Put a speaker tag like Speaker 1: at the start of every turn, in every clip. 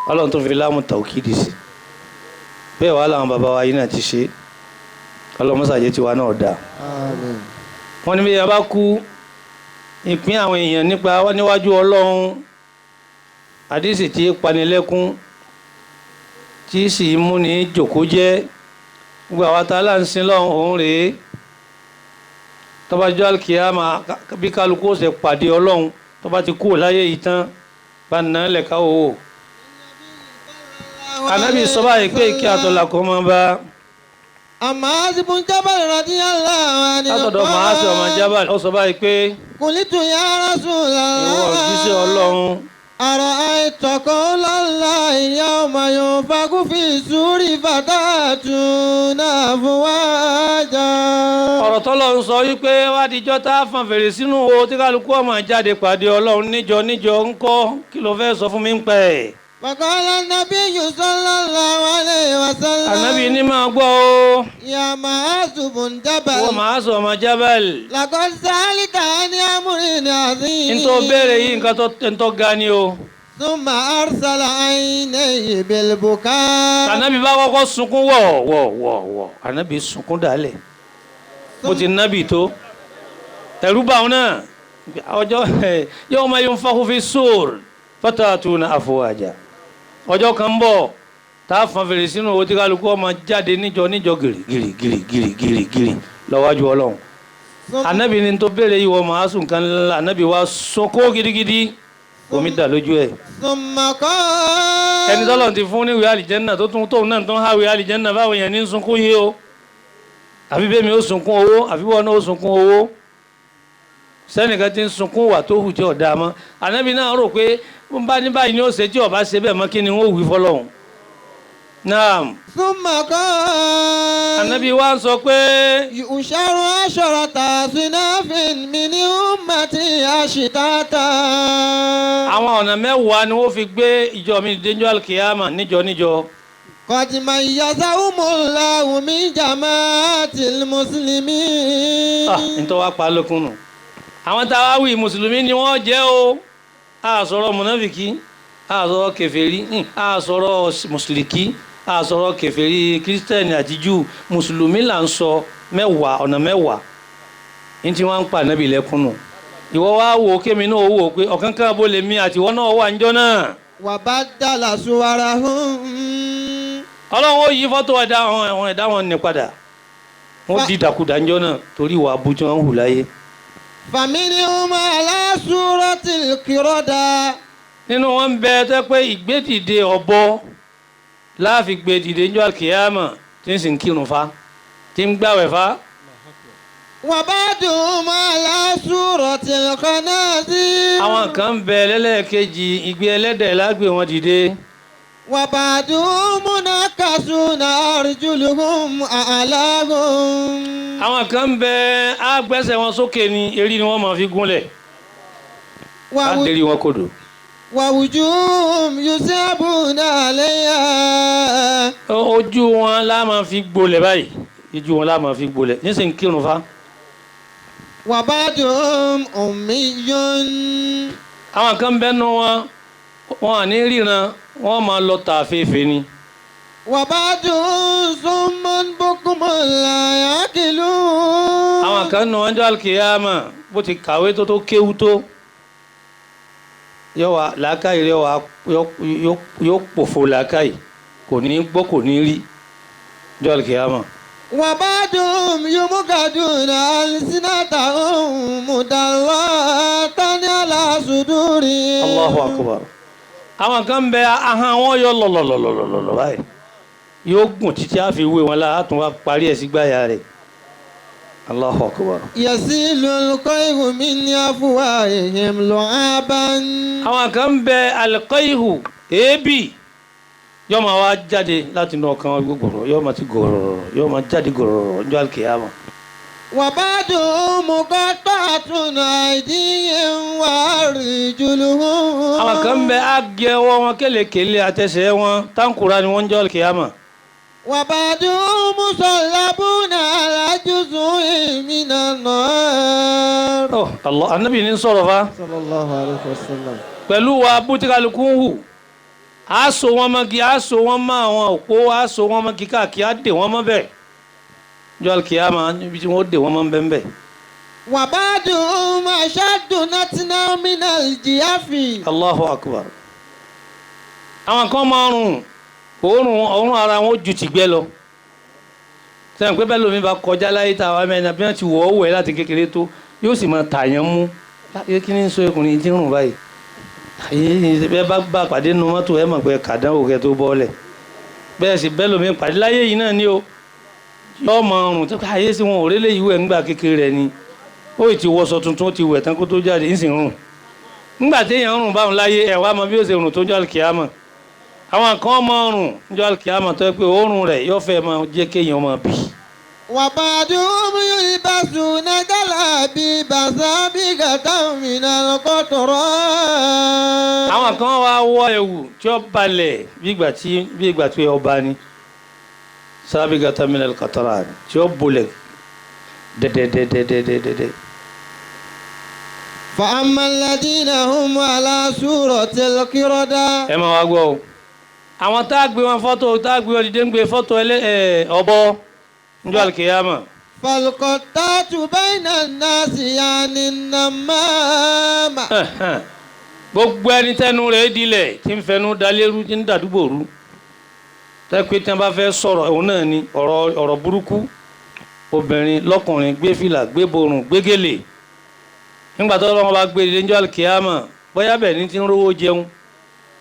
Speaker 1: Ọlọ́run tó fi láàmú tàókìdì sí bẹ́ẹ̀ wàá làwọn bàbá wa yìí náà ti ṣe. Ọlọ́run mọ́sàájẹ́ tiwa náà dáa.
Speaker 2: Àmín.
Speaker 1: Wọ́n ní bí yẹn bá kú, ìpín àwọn èèyàn nípa níwájú Ọlọ́run, àdìsí tí panilẹ́kún tí sì mú ní jòkó jẹ́ gbogbo àwọn tá a là ń sin lọ́hùn òun rèé. Tó bá jọ́ àlùkìyámà, bí kálukú ó ṣe pàdé Ọlọ́run tó bá ti kú láyé yìí tán, bá nà án lẹ̀ka owó. Ànábì sọ báyìí pé kí àtọ̀là kọ́ máa bá
Speaker 2: Mu'adh ibn Jabal radiyallahu anhu.
Speaker 1: Látọ̀dọ̀ Mu'adh ọmọ Jabal, ó sọ báyìí pé
Speaker 2: Qultu ya Rasulallah.
Speaker 1: Ìwọ òjíṣẹ́ Ọlọ́run.
Speaker 2: Ara'ayta qawla Allahi yawma yunfakhu fi suri fatatuna afwaja.
Speaker 1: Ọ̀rọ̀ tọ́lọ́run sọ wípé wádìíjọ́ tá a fọn fèrè sínú wo tí kálukú ọmọ jáde pàdé Ọlọ́run níjọ níjọ ńkọ́, kí ló fẹ́ sọ fún mi ń pẹ́ ẹ̀.
Speaker 2: Faqala an-nabiyyu sallallahu alayhi wa sallam.
Speaker 1: Ànábì ní máa gbọ́ o.
Speaker 2: Ya Mu'adh ibn Jabal.
Speaker 1: Wọ́n Mu'adh ọmọ Jabal.
Speaker 2: Laqad sa'alta an amrin 'azim.
Speaker 1: Ntọ́ béèrè yìí nǹkan tó ga ni o.
Speaker 2: Thumma arsala 'aynayhi bil buka.
Speaker 1: Ànábì bá kọ́kọ́ sunkún wọ̀ wọ̀ wọ̀ wọ̀. Ànábì sunkún dálẹ̀. Bó ti nábì tó. Ẹ̀rú bá wọn náà. Ọjọ́ yawma yunfakhu fi sur fatatuna afwaja. Ọjọ́ kan ń bọ̀ tá a fọn fèrè sínú owó tí kálukú ọmọ jáde níjọ níjọ gìrì gìrì gìrì gìrì gìrì gìrì lọ́wájú Ọlọ́run. Ànábì ni tó béèrè yìí wọ màá sùn kan ńlá. Ànábì wa sunkún gidigidi, omi dà lójú ẹ̀.
Speaker 2: Thumma qala.
Speaker 1: Ẹni tọ́lọ̀ ti fún níwèé àlìjẹ́nà tó tún tóun náà tó ń háwèé àlìjẹ́nà báwo yẹn ní sunkún yìí o. Àfi bẹ́ẹ̀ mi ó sunkún owó, àfi wọ́n náà ó sunkún owó. Sẹ́nìkan ti ń sunkún wà tó hù tí ọ̀dà mọ́. Ànábì náà rò pé ń bá ní báyìí ni ó ṣe tí ọba ṣe bẹ́ẹ̀ mọ́, kí ni wọ́n wí fọlọ́hún. Naam.
Speaker 2: Thumma qala.
Speaker 1: Ànábì wa ń sọ pé.
Speaker 2: Yusharu asharata sinafin min ummati ashitata.
Speaker 1: Àwọn ọ̀nà mẹ́wàá ni wọ́n fi gbé ìjọ mi dénjọ́ alkiyama níjọ níjọ.
Speaker 2: Qad mayyazahumullahu min jama'atil muslimin.
Speaker 1: Ah, ntọ́ wa pa lókun nù. Àwọn tá a wá wí mùsùlùmí ni wọ́n jẹ́ o. A sọ̀rọ̀ mùnáfìkì, a sọ̀rọ̀ kèfèrí, a sọ̀rọ̀ mùsùlùkì, a sọ̀rọ̀ kèfèrí kírísítẹ́nì àti júù. Mùsùlùmí là ń sọ mẹ́wàá, ọ̀nà mẹ́wàá. Ní tí wọ́n ń pa nábì lẹ́kùn nù. Ìwọ wá wò kémi náà wò pé ọ̀kan kan bó lè mi àti ìwọ náà wà níjọ́ náà.
Speaker 2: Wa baddala suwarahum.
Speaker 1: Ọlọ́run ó yí fọ́tò ẹ̀dá àwọn ẹ̀dá wọn ní padà. Wọ́n di dàkudà níjọ́ náà torí ìwà abújọ́ ń hù láyé.
Speaker 2: Faminhum ala suratil qirada.
Speaker 1: Nínú wọn bẹ tẹ́ pé ìgbédìde ọ̀bọ láàfin gbèdìde níjọ́ àkìyàmọ̀ tí ń sì ń kírun fa, tí ń gbàwẹ̀ fa.
Speaker 2: Wa ba'duhum ala suratil khanazir.
Speaker 1: Àwọn kan bẹ lẹ́lẹ́kejì, ìgbé ẹlẹ́dẹ̀ lágbè wọn dìde.
Speaker 2: Wa ba'duhum munakasuna arjuluhum a'lahum.
Speaker 1: Àwọn kan bẹ á gbẹ́sẹ̀ wọn sókè ni, eré ni wọ́n máa fi gúnlẹ̀. Á dérí wọn kodò.
Speaker 2: Wa wujuhum yusabuna alayha.
Speaker 1: Ojú wọn lá máa fi gbolẹ̀ báyìí. Ojú wọn lá máa fi gbolẹ̀. Nísìnyí kírun fa.
Speaker 2: Wa ba'duhum ummiyun.
Speaker 1: Àwọn kan bẹ nù wọn, wọn à ní ríran, wọn máa lọ tàféfé ni.
Speaker 2: Wa ba'duhum summun bukmun la ya'qilun.
Speaker 1: Àwọn kan nù wọn jọ àlùkìyámà, bó ti kàwé tó tó kéwú tó, yóò wá làákàyè rẹ̀ wá yóò pòfo làákàyè, kò ní gbọ́ kò ní rí jọ àlùkìyámà.
Speaker 2: Wa ba'duhum yumgaduna alsinatahum mudallatan ala sudurihim.
Speaker 1: Allahu akbar. Àwọn kan bẹ ahọ́n wọn yọ lọlọlọlọlọ báyìí, yóò gùn títí a fi wé wọn la, a tún wá parí ẹ̀ sí gbáyà rẹ̀. Allahu akbar.
Speaker 2: Yasilu alqayhu min afwahihim lu'aban.
Speaker 1: Àwọn kan bẹ alqayhu, èébì yóò máa wá jáde láti inú ọkàn wọn gbogbo, yóò máa ti gòrò, yóò máa jáde gòrò ọjọ́ àlùkìyámà.
Speaker 2: Wa ba'duhum muqatta'atun aydihim wa arjuluhum.
Speaker 1: Àwọn kan bẹ á gé ọwọ́ wọn kélekèlé àtẹsẹ̀ wọn, táǹkùrá ni wọ́n ń jọ́ àlùkìyámà.
Speaker 2: Wa ba'duhum musallabuna ala juzu'in minan nar.
Speaker 1: Oh, Allah, Ànábì ní sọ̀rọ̀ fa.
Speaker 2: Sallallahu alayhi wa sallam.
Speaker 1: Pẹ̀lú wa bútíkálukú ń hù. Á so wọ́n mọ́gi, á so wọ́n mọ́ àwọn òpó, á so wọ́n mọ́gi káàkiri, á dè wọ́n mọ́ bẹ́ẹ̀. Jọ́ àlùkìyámà níbi tí wọ́n dè wọ́n mọ́ bẹ́ẹ̀ bẹ́ẹ̀.
Speaker 2: وبعضهم أشد نتنا من الجياف.
Speaker 1: Allahu akbar. Àwọn kan máa rùn, òórùn ara wọn ó ju tìgbẹ́ lọ. Sẹ́yìn pé bẹ́ẹ̀ lómi bá kọjá láyé tá a wá mẹ́rin bí wọ́n ti wọ̀ ọ́ wẹ̀ láti kékeré tó yóò sì máa tààyàn mú. Láyé kí ni ń sọ ọkùnrin tí ń rùn báyìí? Àyè bẹ́ẹ̀ bá bá pàdé nu mọ́tò ẹ̀ mọ̀ pé kàdánwò kẹ́ tó bọ́ọ̀lẹ̀. Bẹ́ẹ̀ sì bẹ́ẹ̀ lómi pàdé láyé yìí náà ni o. Yóò máa rùn tó káyé sí wọn òrélé yìí wẹ̀ ńgbà kékeré rẹ̀ ni. Ó ì ti wọṣọ tuntun ó ti wẹ̀ tán kó tó jáde ń sì rùn. Ńgbà téèyàn rùn báwọn láyé ẹ̀ wá mọ bí ó ṣe rùn tó jọ́ àlùkìyámà. Àwọn kan máa rùn níjọ́ àlùkìyámà tó yẹ pé òórùn rẹ̀ yóò fẹ́ máa jẹ́ kéèyàn máa bì.
Speaker 2: وبعضهم يلبسون جلابيب سابغة من القطران.
Speaker 1: Àwọn kan wá wọ ẹ̀wù tí ó balẹ̀ bí ìgbà tí ọba ni sábìgàtà minal qatran tí ó bolẹ̀ dẹ́dẹ́dẹ́dẹ́dẹ́dẹ́.
Speaker 2: فأما الذين هم على سورة القردة.
Speaker 1: Ẹ máa wá gbọ́ o, àwọn tá a gbé wọn fọ́tò, tá a gbé wọn dìde ń gbé fọ́tò ẹlẹ́ ẹ̀ ọ̀bọ níjọ́ àlùkìyámà.
Speaker 2: فالقطات بين الناس يعني النمام.
Speaker 1: Gbogbo ẹni tẹnu rẹ̀ dilẹ̀ tí ń fẹnu dalérú tí ń dàdúgbò rú, tẹ́pẹ́ tí wọ́n bá fẹ́ sọ̀rọ̀ òun náà ni ọ̀rọ̀ ọ̀rọ̀ burúkú, obìnrin lọ́kùnrin, gbé fìlà, gbé borùn, gbé gèlè. Nígbà tó lọ́wọ́ bá gbé ilé níjọ́ àlùkìyámà, bóyá bẹ́ẹ̀ ni ti ń rówó jẹun,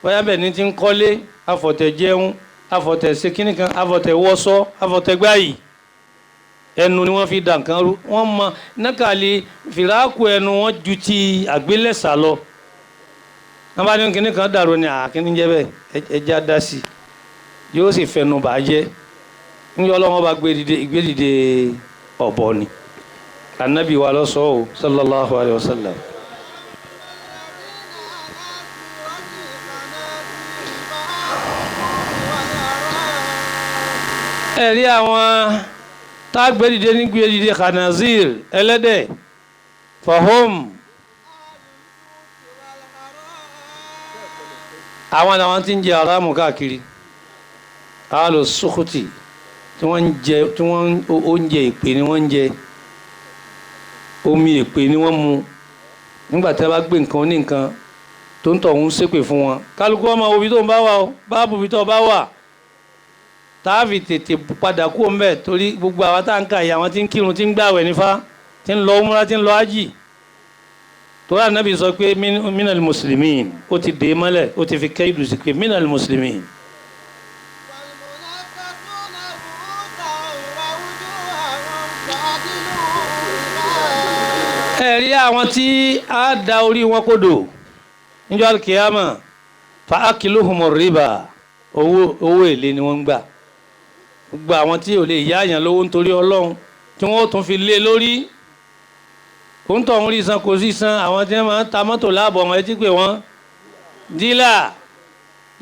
Speaker 1: bóyá bẹ́ẹ̀ ni ti ń kọ́lé, afọ̀tẹ̀ jẹun, afọ̀tẹ̀ ṣe kíní kan, afọ̀tẹ̀ wọṣọ, afọ̀tẹ̀ gbáyì, ẹnu ni wọ́n fi dà nǹkan rú. Wọ́n mọ nákàlí fìràkù ẹnu wọn ju ti àgbélẹ̀sà lọ. Wọ́n bá ní kíní kan dàrú ni àkíní jẹ́ bẹ́ẹ̀, ẹja dá sí i, yóò sì fẹnu bà á jẹ́. Níjọ́ Ọlọ́run bá gbé dìde, ìgbé dìde ọ̀bọ ni. Anabi wa lọ sọ o, sallallahu alayhi wa sallam. Ẹ rí àwọn tá a gbé dìde ní gbé dìde khanazir, ẹlẹ́dẹ̀, fahom àwọn làwọn tí ń jẹ aráàmù káàkiri, alo sukuti tí wọ́n ń jẹ, tí wọ́n ń oúnjẹ ìpè ni wọ́n ń jẹ, omi ìpè ni wọ́n mu. Nígbà tí a bá gbé nǹkan ní nǹkan tó ń tọ̀ ń ṣépè fún wọn, kálukú ọmọ òbí tó ń bá wà ó báàbù bí tó bá wà táàfì tètè padà kú òun bẹ́ẹ̀, torí gbogbo àwọn tá à ń kà yìí, àwọn tí ń kírun, tí ń gbàwẹ̀ nífà, tí ń lọ umra, tí ń lọ ájì, torí Ànábì sọ pé minal muslimin, ó ti dè é mọ́lẹ̀, ó ti fi kẹ́yìdù sí pé minal muslimin.
Speaker 2: والمنافقون رؤوسهم ووجوههم فاعدلوا.
Speaker 1: Ẹ rí àwọn tí a da orí wọn kodò níjọ́ alkiyama, fa akiluhumu riba, owó èlé ni wọ́n ń gbà. Gbogbo àwọn tí ò lè yáàyàn lówó nítorí Ọlọ́run tí wọ́n ó tún fi lé lórí, òun tó ń rí san kò sí san. Àwọn tí wọ́n máa ń ta mọ́tò láàbọ̀ wọn etí pé wọ́n dílà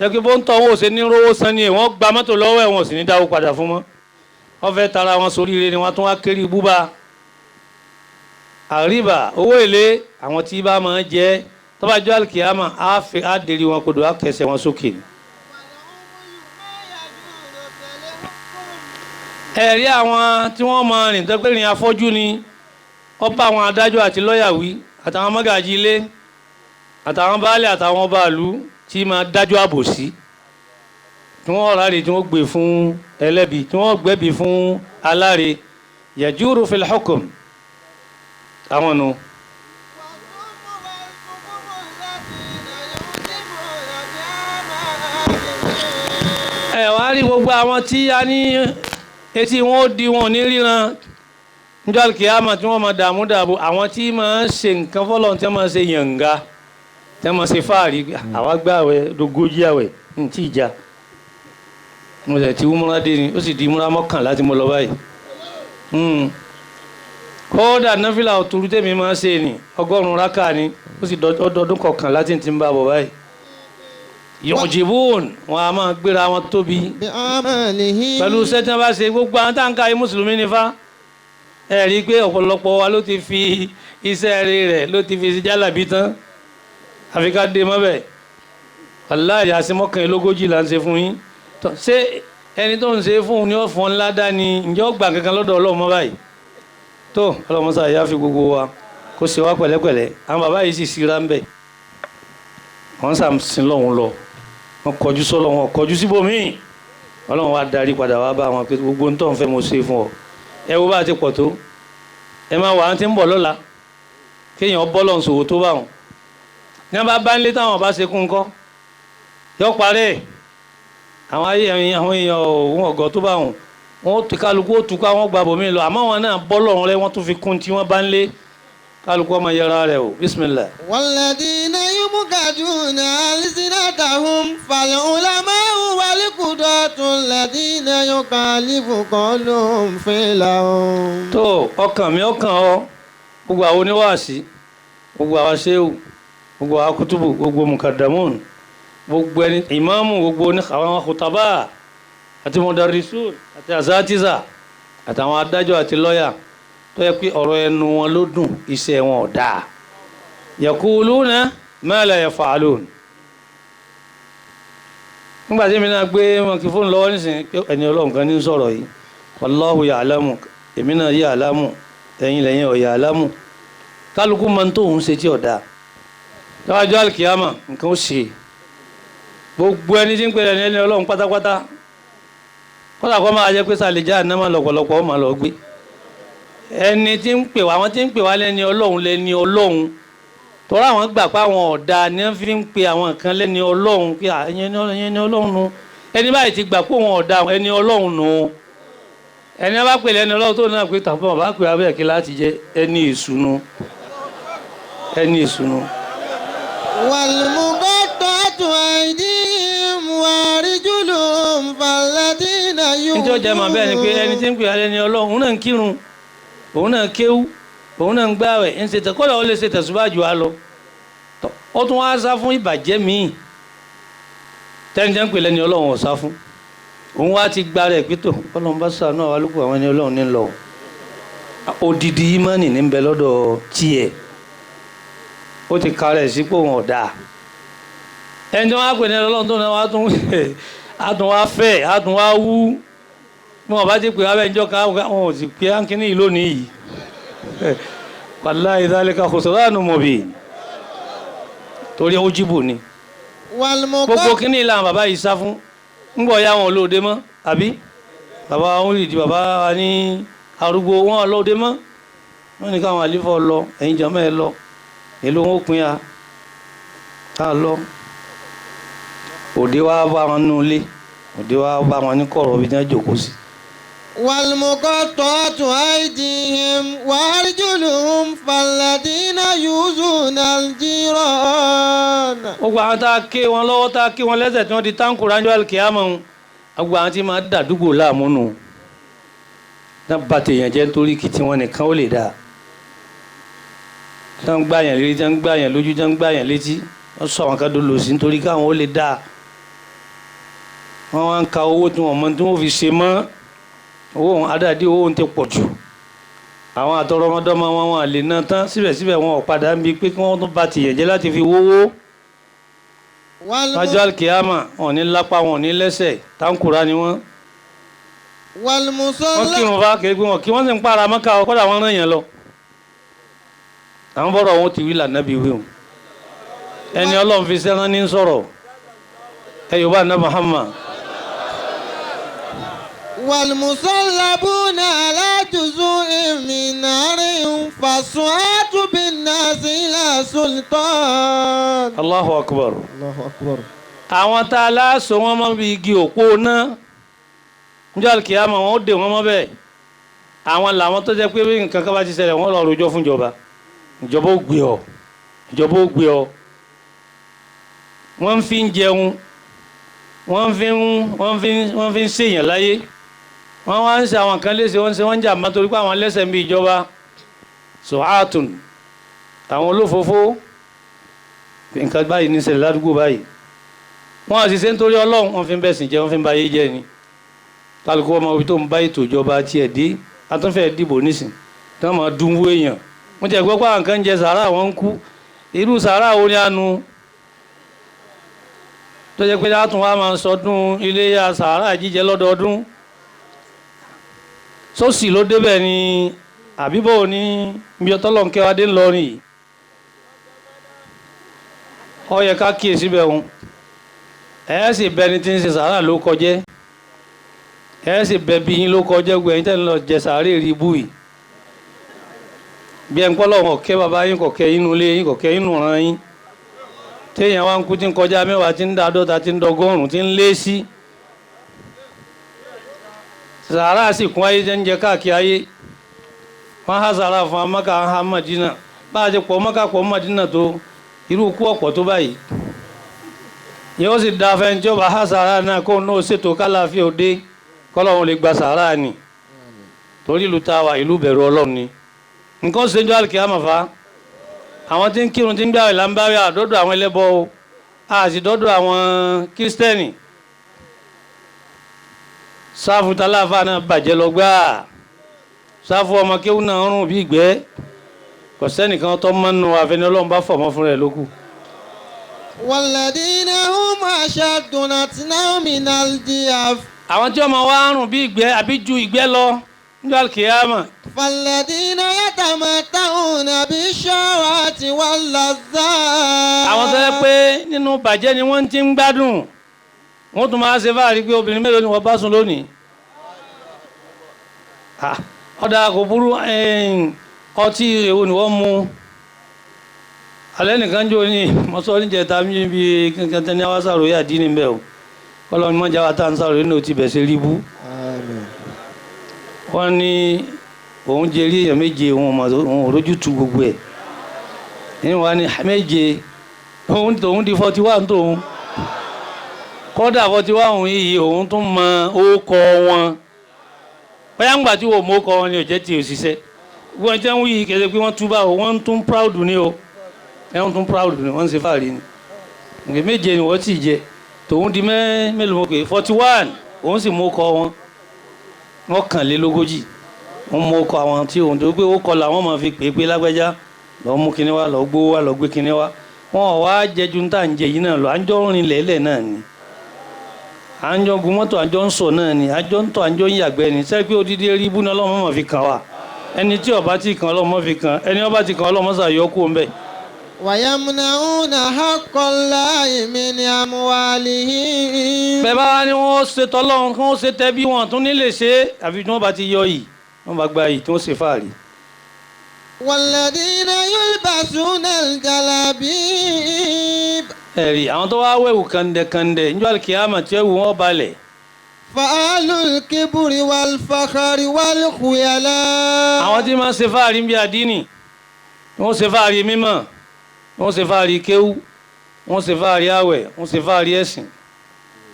Speaker 1: jẹ́ pé bó ń tọ́ wọn ò ṣe ní rówó san ni wọ́n gba mọ́tò lọ́wọ́ ẹ̀, wọn ò sì ní dáwó padà fún mọ́. Wọ́n fẹ́ tara wọn sóríire ni wọ́n tún wá kiri búba àríbà, owó èlé. Àwọn tí bá máa ń jẹ tó bá jọ àlùkìyàmà á fi á dèrè wọn kodò, á kẹsẹ̀ wọn sókè. Ẹ̀rí àwọn tí wọ́n máa rìn tó pé rìn afọ́jú ni, ó bá àwọn adájọ́ àti lọ́ọ̀yà wí, àtàwọn mọ́gàjì ilé, àtàwọn baálé, àtàwọn ọba ìlú tí máa dájọ́ àbòsí, tí wọ́n ráre, tí wọ́n gbé fún ẹlẹ́bi, tí wọ́n gbẹ́bi fún aláre, yajuru fil hukm, àwọn nu. Ẹ wá rí gbogbo àwọn tí a ní etí wọn ó di, wọn ò ní ríran níjọ́ àlùkìyámà, tí wọ́n máa dààmú dààbò, àwọn tí máa ń ṣe nǹkan fọlọ́run, tí wọ́n máa ń ṣe yànga, tí wọ́n máa ń ṣe fáàrí, àwa gbà àwẹ̀ dógójì àwẹ̀ ntí ìjà mo sì ti múra dé ni, ó sì di múra 11 tí mo lọ báyìí. Kódà náfìlà òtúrú tèmi máa ń ṣe ni 100 rákà ni, ó sì ọdọọdún 11 tí n ti ń bá bọ̀ báyìí. Yọ̀jìbùn wọn a máa gbéra wọn tóbi
Speaker 2: بعمله.
Speaker 1: Pẹ̀lú iṣẹ́ tí wọ́n bá ṣe. Gbogbo àwọn táǹkà yìí mùsùlùmí ni fa. Ẹ rí i pé ọ̀pọ̀lọpọ̀ wa ló ti fi iṣẹ́ rẹ̀ ló ti fi ṣe jálàbí tán, àfi ká dé mọ́bẹ̀. Wàláhì àṣemọ́kànlélógójì là ń ṣe fún yín. Ṣé ẹni tó ń ṣe fún un ni ó fọ́n ńlá dá ni? Ǹjẹ́ ó gbà kankan lọ́dọ̀ Ọlọ́run mọ́ báyìí? Tó Ọlọ́run mọ́sá yá fi gbogbo wa kó ṣe wá pẹ̀lẹ́pẹ̀lẹ́. Àwọn bàbá yìí sì síra ń bẹ̀. Wọ́n sàm sin lọ́hùn lọ. Wọ́n kọjú sọ́lọ́ wọn kọjú síbòmíì. Ọlọ́run wa darí padà wá bá wọn pé gbogbo ń tọ́ ń fẹ́ mo ṣe fún ọ. Ẹ wo bá a ti pọ̀ tó. Ẹ máa wà á ti ń bọ̀ lọ́la. Kéèyàn bọ́ lọ́n ṣòwò tó bá wọn. Ní wọ́n bá bá ń lé táwọn bá ṣe kún kọ́. Yọ parẹ́. Àwọn ayé àwọn èèyàn òun ọ̀gọ́ tó bá wọn. Wọ́n ti kálukú ó tukọ̀ àwọn gba bòmí lọ. Àmọ́ wọn náà bọ́ lọ́run rẹ wọ́n tún fi kún tí wọ́n bá ń lé. Kálukú ọmọ yẹra rẹ o. Bismillah.
Speaker 2: والذين يبغضون ألسنتهم فالعلماء والقضاة الذين يخالف قولهم فعلهم.
Speaker 1: Tó ọkàn mi ọkàn ọ, gbogbo àwọn oníwàásí, gbogbo àwọn ṣéwù, gbogbo àwọn kútùbù, gbogbo mukadamun, gbogbo ẹni ìmáàmù, gbogbo ní àwọn kùtàbà àti mọdàrísùn àti azatiza àtàwọn adájọ́ àti lọ́yà tó yẹ pé ọ̀rọ̀ ẹnu wọn ló dùn, iṣẹ́ wọn ò dáa. Yaquluna ma la yaf'alun. Nígbà tí èmi náà gbé microphone lọ́wọ́ nísìnyí pé ẹni Ọlọ́run kan ní sọ̀rọ̀ yìí, wallahu ya'lamu, èmi náà ya'lamu, ẹ̀yin lẹ́yìn ò ya'lamu. Kálukú máa ń tó òun ṣe tí ò dáa. Lọ́wọ́jọ́ alkiyama nǹkan ó ṣe. Gbogbo ẹni tí ń pè ní ẹni Ọlọ́run pátápátá. Kọ́lá kọ́ máa jẹ́ pé sàlẹ̀já àná lọ́pọ̀lọpọ̀ ó máa lọ gbé. Ẹni tí ń pè wá, àwọn tí ń pè wá lẹ́ni Ọlọ́run lẹ́ni Ọlọ́run. Tọ́lá àwọn gbà pé àwọn ọ̀dà ni wọ́n fi ń pe àwọn kan lẹ́ni Ọlọ́run pé ẹ̀yin ẹni Ọlọ́run nu. Ẹni báyìí ti gbà pé òun ọ̀dà ẹni Ọlọ́run nu. Ẹni bá pè lẹ́ni Ọlọ́run tó náà pé tàbí bàbá pè abẹ́ kí láti jẹ ẹni ìsunu. Ẹni ìsunu.
Speaker 2: والمقطعة أيديهم وأرجلهم فالذين
Speaker 1: Nítorí ọjà máa bẹ́ẹ̀ ni pé ẹni tí ń pè alẹ́ ni Ọlọ́run, òun náà ń kírun, òun náà ń kéwú, òun náà ń gbààwẹ̀, ń ṣe tẹ̀kọ́lá ó lè ṣe tẹ̀sùbá jù á lọ. Ó tún wá sá fún ìbàjẹ́ míì tẹ́ni tí ń pè lẹ́ni Ọlọ́run ò sá fún. Òun wá ti gba rẹ̀ pé tó Ọlọ́run bá ṣàánú àwa lókun àwọn ẹni Ọlọ́run ní lọ. Odidi ìmánì ní ń bẹ lọ́dọ̀ tiẹ̀. Ó ti ka rẹ̀ sípò wọn ọ̀dà. Ẹni tí wọ́n á pè ní Ọlọ́run tó náà wá tún á tún wá fẹ́, á tún wá wú. Bí wọ́n bá ti pè wá bẹ́ẹ̀ níjọ́ kan, wọn ò sì pé áńkíní yìí lónìí yìí. Wallahi dhalika khusranun mubin. Torí ó jíbù ni. Gbogbo kíní ìlànà bàbá yìí sá fún. Ń bọ̀ ya wọn olóde mọ́, àbí? Bàbá wọn rí di bàbá wa ní arúgbó wọn olóde mọ́. Wọ́n ní káwọn àlífọ́ lọ, ẹ̀yin jọmọ́ ẹ lọ. Èló wọn ó pín ya. Ká lọ. Òde wa bá wọn nú ilé. Òde wa bá wọn ní kọ̀rọ̀ bí wọ́n jókòó sí.
Speaker 2: والمقطعة أيديهم وأرجلهم فالذين يؤذون الجيران.
Speaker 1: Gbogbo àwọn tá a ké wọn lọ́wọ́ tá a ké wọn lẹ́sẹ̀ tí wọ́n di táǹkù ránjọ́ àlùkìyámọ̀ ń. Gbogbo àwọn tí máa dàdúgbò láàmú nù. Tá bá tèèyàn jẹ́ nítorí kí tiwọn nìkan ó lè dáa. Tá ń gbà yàn létí, tá ń gbà yàn lójú, tá ń gbà yàn létí. Wọ́n sọ àwọn kan tó lò sí nítorí káwọn ó lè dáa. Wọ́n wá ń ka owó tí wọ́n mọ tí wọ́n fi ṣe mọ́. Owó òun adáàdí owó òun ti pọ̀ jù. Àwọn àtọrọmọdọ́mọ wọn wọn lè ná tán síbẹ̀síbẹ̀ wọn ò padà ń bi pé kí wọ́n tún ba tìyàn jẹ́ láti fi wówó. Lọ́jọ́ àlùkìyámà wọn ò ní lápá wọn ò ní lẹ́sẹ̀ táǹkùrá ni wọ́n. Wọ́n kírun bá kiri pé wọn kí wọ́n sì ń para mọ́ká ọ kọ́dà wọ́n rán yẹn lọ. Àwọn bọ́rọ̀ wọn ti wí lànàbí wí o. Ẹni Ọlọ́run fi sẹ́rán ní sọ̀rọ̀. Ẹ Yorùbá ná Muhammad.
Speaker 2: والمصلبون على جزوع من نار فالسعاة بالناس إلى سلطان.
Speaker 1: Allahu akbar.
Speaker 2: الله أكبر.
Speaker 1: Àwọn tá a láàṣọ wọn mọ́ bí igi òpó náà. Níjọ́ àlùkìyámà wọn ó dè wọ́n mọ́ bẹ́ẹ̀. Àwọn làwọn tó jẹ́ pé bí nǹkan kan bá ti ṣẹlẹ̀ wọ́n lọ rojọ́ fún ìjọba. Ìjọba ó gbé ọ. Ìjọba ó gbé ọ. Wọ́n fi ń jẹun. Wọ́n fi ń ṣèyàn láyé. Wọ́n wá ń ṣe àwọn kan léṣe, wọ́n ń ṣe wọ́n ń jà má torí pé àwọn lẹ́sẹ̀ ń bí ìjọba. Sọ̀hátùn àwọn olófófó nǹkan báyìí ní ṣẹlẹ̀ ládùúgbò báyìí. Wọ́n á sì ṣe nítorí Ọlọ́run, wọ́n fi ń bẹ̀sìn jẹ́, wọ́n fi ń ba ayé jẹ́ ni. Kálukú ọmọ ibi tó ń bá ètò ìjọba tiẹ̀ dé, atúnfẹ́ dìbò nísìn tí wọ́n máa dúnwó èèyàn. Wọ́n ti gbọ́ pé àwọn kan ń jẹ sàárà wọn ń kú. Irú sàárà wo ni a nu? Tó jẹ́ pé látún wá máa sọdún iléyá sàárà jíjẹ lọ́dọọdún. Sósì ló débẹ̀ ni àbíbò ní ibi ọtọ́lọ́nkẹ́ wa dé ńlọrin yìí. Ó yẹ ká kíyèsí bẹ̀ òun. Ẹ sì bẹni tí ń ṣe sàárà ló kọjẹ́. Ẹ sì bẹ bí yín ló kọjẹ́ gbogbo ẹ̀yin tẹ́ ń lọ jẹ sàárè rí ibú yìí. Bí ẹ̀ ń pọ́ lọ́wọ́ kẹ́ bàbá yín kọ̀kẹ́ inú ilé yín kọ̀kẹ́ inú ran yín. Téèyàn wá ń kú tí ń kọjá mẹ́wàá tí ń dá àádọ́ta tí ń dọgọ́rùn-ún tí ń lé sí. Sàárà sì kún ayé jẹ́ ń jẹ káàkiri ayé. Wọ́n há sàárà fún amáka há Mádínà. Bá a ti pọ̀ Mákà pọ̀ Mádínà tó irú kú ọ̀pọ̀ tó báyìí. Yóò sì da fẹ́ni tí ó bá há sàárà náà kó náà ṣètò kálàáfíà òde kọ́lọ́hún lè gba sàárà ni. Torí ìlú tá a wà ìlú bẹ̀rù Ọlọ́run ni. Nǹkan ṣe ń jọ àlùkìyámà fa. Àwọn tí ń kírun tí ń gbààwẹ̀ là ń bá wí àdọ́dọ̀ àwọn ẹlẹ́bọ o, a sì dọ́dọ̀ àwọn kírísítẹ́nì. Sáfù taláfà náà bàjẹ́ lọ gbáà. Sáfù ọmọ kéwú náà rùn bí ìgbẹ́. Kò sẹ́nìkan tó mọ́nu àfẹni Ọlọ́run bá fọ̀mọ́ fún rẹ̀ lókù.
Speaker 2: والذين هم أشد نتنا من الجيف
Speaker 1: Àwọn tí ọmọ wa rùn bí ìgbẹ́ àbí ju ìgbẹ́ lọ níjọ́ àlùkìyámà.
Speaker 2: فالذين يتمتعون بالشهوات واللذات
Speaker 1: Àwọn tó yẹ pé nínú bàjẹ́ ni wọ́n ti ń gbádùn. Wọ́n tún máa ṣe fáàrí pé obìnrin mélòó ni wọ́n bá sùn lónìí. Ah, ọ̀dà kò burú ọtí èwo ni wọ́n mu. Alẹ́ nìkan jò ní mọ́sọ́ níjẹta níbi kankan tẹ́ ní àwọn sàròyé àdínní bẹ́ẹ̀ o. Kọ́lọ́mù mọ́jà wa tá à ń sàròyé ní o ti bẹ̀ ṣe rí bú.
Speaker 2: Àmín.
Speaker 1: Wọ́n ní òun jẹ eré èèyàn méje òun ọmọ òun òrójú tu gbogbo ẹ̀. Ní wọ́n ní méje òun tòun di 41 tóun. Kọ́dà 41 òun yìí òun tún mọ ókọ wọn. Bóyá ńgbà tí wọ́n mọ ókọ wọn ni ò jẹ́ ti òṣìṣẹ́. Wọ́n jẹ́ ń wí kẹsẹ̀ pé wọ́n túbà o, wọ́n tún proud ni o. Wọ́n tún proud ni wọ́n ń ṣe fàárí ni. Ǹgbẹ́ méje ni wọ́n sì jẹ. Tòun di mélòó mọ̀ pé 41 òun sì mọ ókọ wọn. 41 wọ́n mú ọkọ àwọn tí òun tó gbé ó kọ làwọn máa fi pè é pé lágbájá lọ mú kinní wá lọ gbówó wá lọ gbé kinní wá. Wọn ò wá jẹjú ní tá à ń jẹ yìí náà lọ, à ń jọ ń rin lẹ́lẹ̀ náà ni, à ń jọ gun mọ́tò, à ń jọ ń sọ náà ni, à ń jọ ń tọ̀, à ń jọ ń yàgbẹ́ ni. Sẹ́ẹ̀ pé odidi eré ibú náà Ọlọ́run máa fi kàn wá. Ẹni tí ó bá ti kàn Ọlọ́run máa fi kàn, ẹni ó bá ti kàn Ọlọ́run máa ṣàyọ kú ńbẹ̀.
Speaker 2: ويمنعون حق الله من أموالهم
Speaker 1: Bẹ́ẹ̀ bá wá ní wọ́n ṣe tọ́lọ́run kí wọ́n ṣe tẹ́bí wọn tún nílé ṣe é, àfi tí wọ́n bá ti yọ yìí wọ́n bá gba yìí tí wọ́n ṣe fáàrí.
Speaker 2: والذين يلبسون الجلابيب
Speaker 1: Ẹ̀rí àwọn tó wá wẹ̀wù kàndẹ̀kàndẹ̀ níjọ́ àlùkìyámà tí ẹ̀wù wọn balẹ̀.
Speaker 2: فأهل الكبر والفخر والخيلاء
Speaker 1: Àwọn tí máa ń ṣe fáàrí ń bí àdínì, wọ́n ṣe fáàrí mímọ̀, wọ́n ṣe fáàrí kéwú, wọ́n ṣe fáàrí àwẹ̀, wọ́n ṣe fáàrí ẹ̀sìn.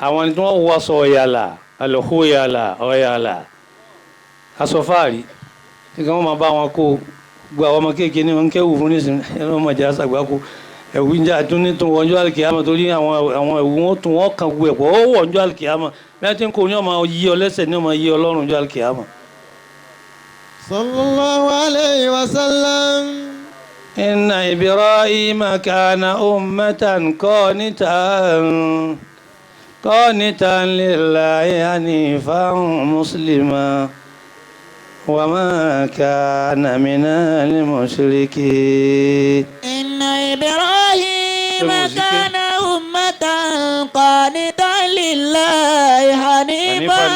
Speaker 1: Àwọn tí wọ́n wọ aṣọ ọ̀yàlà, àlọ́kóyàlà, ọ̀yàlà, aṣọ fáàrí tí kí wọ́n máa bá wọn kó gbogbo àwọn ọmọ kéèké ní wọn ń kẹ́wù fún nísìnyí, ẹ̀rọ ọmọ ìjà àṣàgbákò. Ẹ̀wù ń jà tún ní tún wọ́njọ́ àlùkìyámà torí àwọn ẹ̀wù wọn tún wọ́n kan gbogbo ẹ̀pọ̀ ó wọ̀njọ́ àlùkìyámà bí wọ́n ti ń kó ní ọmọ yí ọ lẹ́sẹ̀ ní ọmọ yí ọlọ́run jọ́ àlùkìyámà.
Speaker 2: صلى الله عليه وسلم
Speaker 1: إن إبراهيم كان أمة قانتا قانتا لله حنيفا مسلما وما كان من المشركين.
Speaker 3: إن إبراهيم كان أمة قانتا لله حنيفا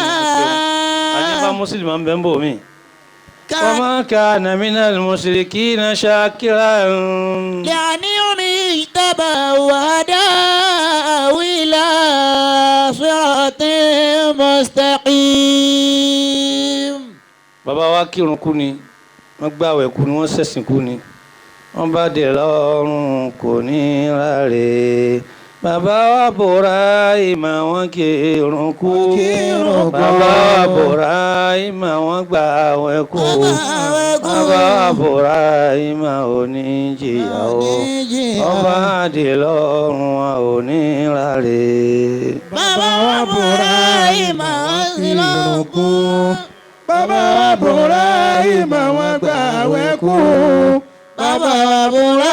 Speaker 1: حنيفا مسلما بن بومي وما كان من المشركين شاكرا
Speaker 3: لأنعمه اجتباه وهداه إلى صراط مستقيم.
Speaker 1: Bàbá wa kírun kú ni, wọ́n gbààwẹ̀ kú ni, wọ́n ṣẹ̀sìn kú ni, wọ́n bá dé lọ́rùn kò ní ráre. Bàbá wa bòrá ìmọ̀ wọn kírun kú, bàbá wa bòrá ìmọ̀ wọn gbààwẹ̀ kú, bàbá wa bòrá ìmọ̀ oníjìyà o, wọ́n bá dé lọ́rùn wọn ò ní ráre.
Speaker 3: Bàbá wa bòrá ìmọ̀ wọn kírun kú.
Speaker 4: Bàbá wa bòrá ìmọ̀ wọn gbààwẹ̀ kú. Bàbá wa bòrá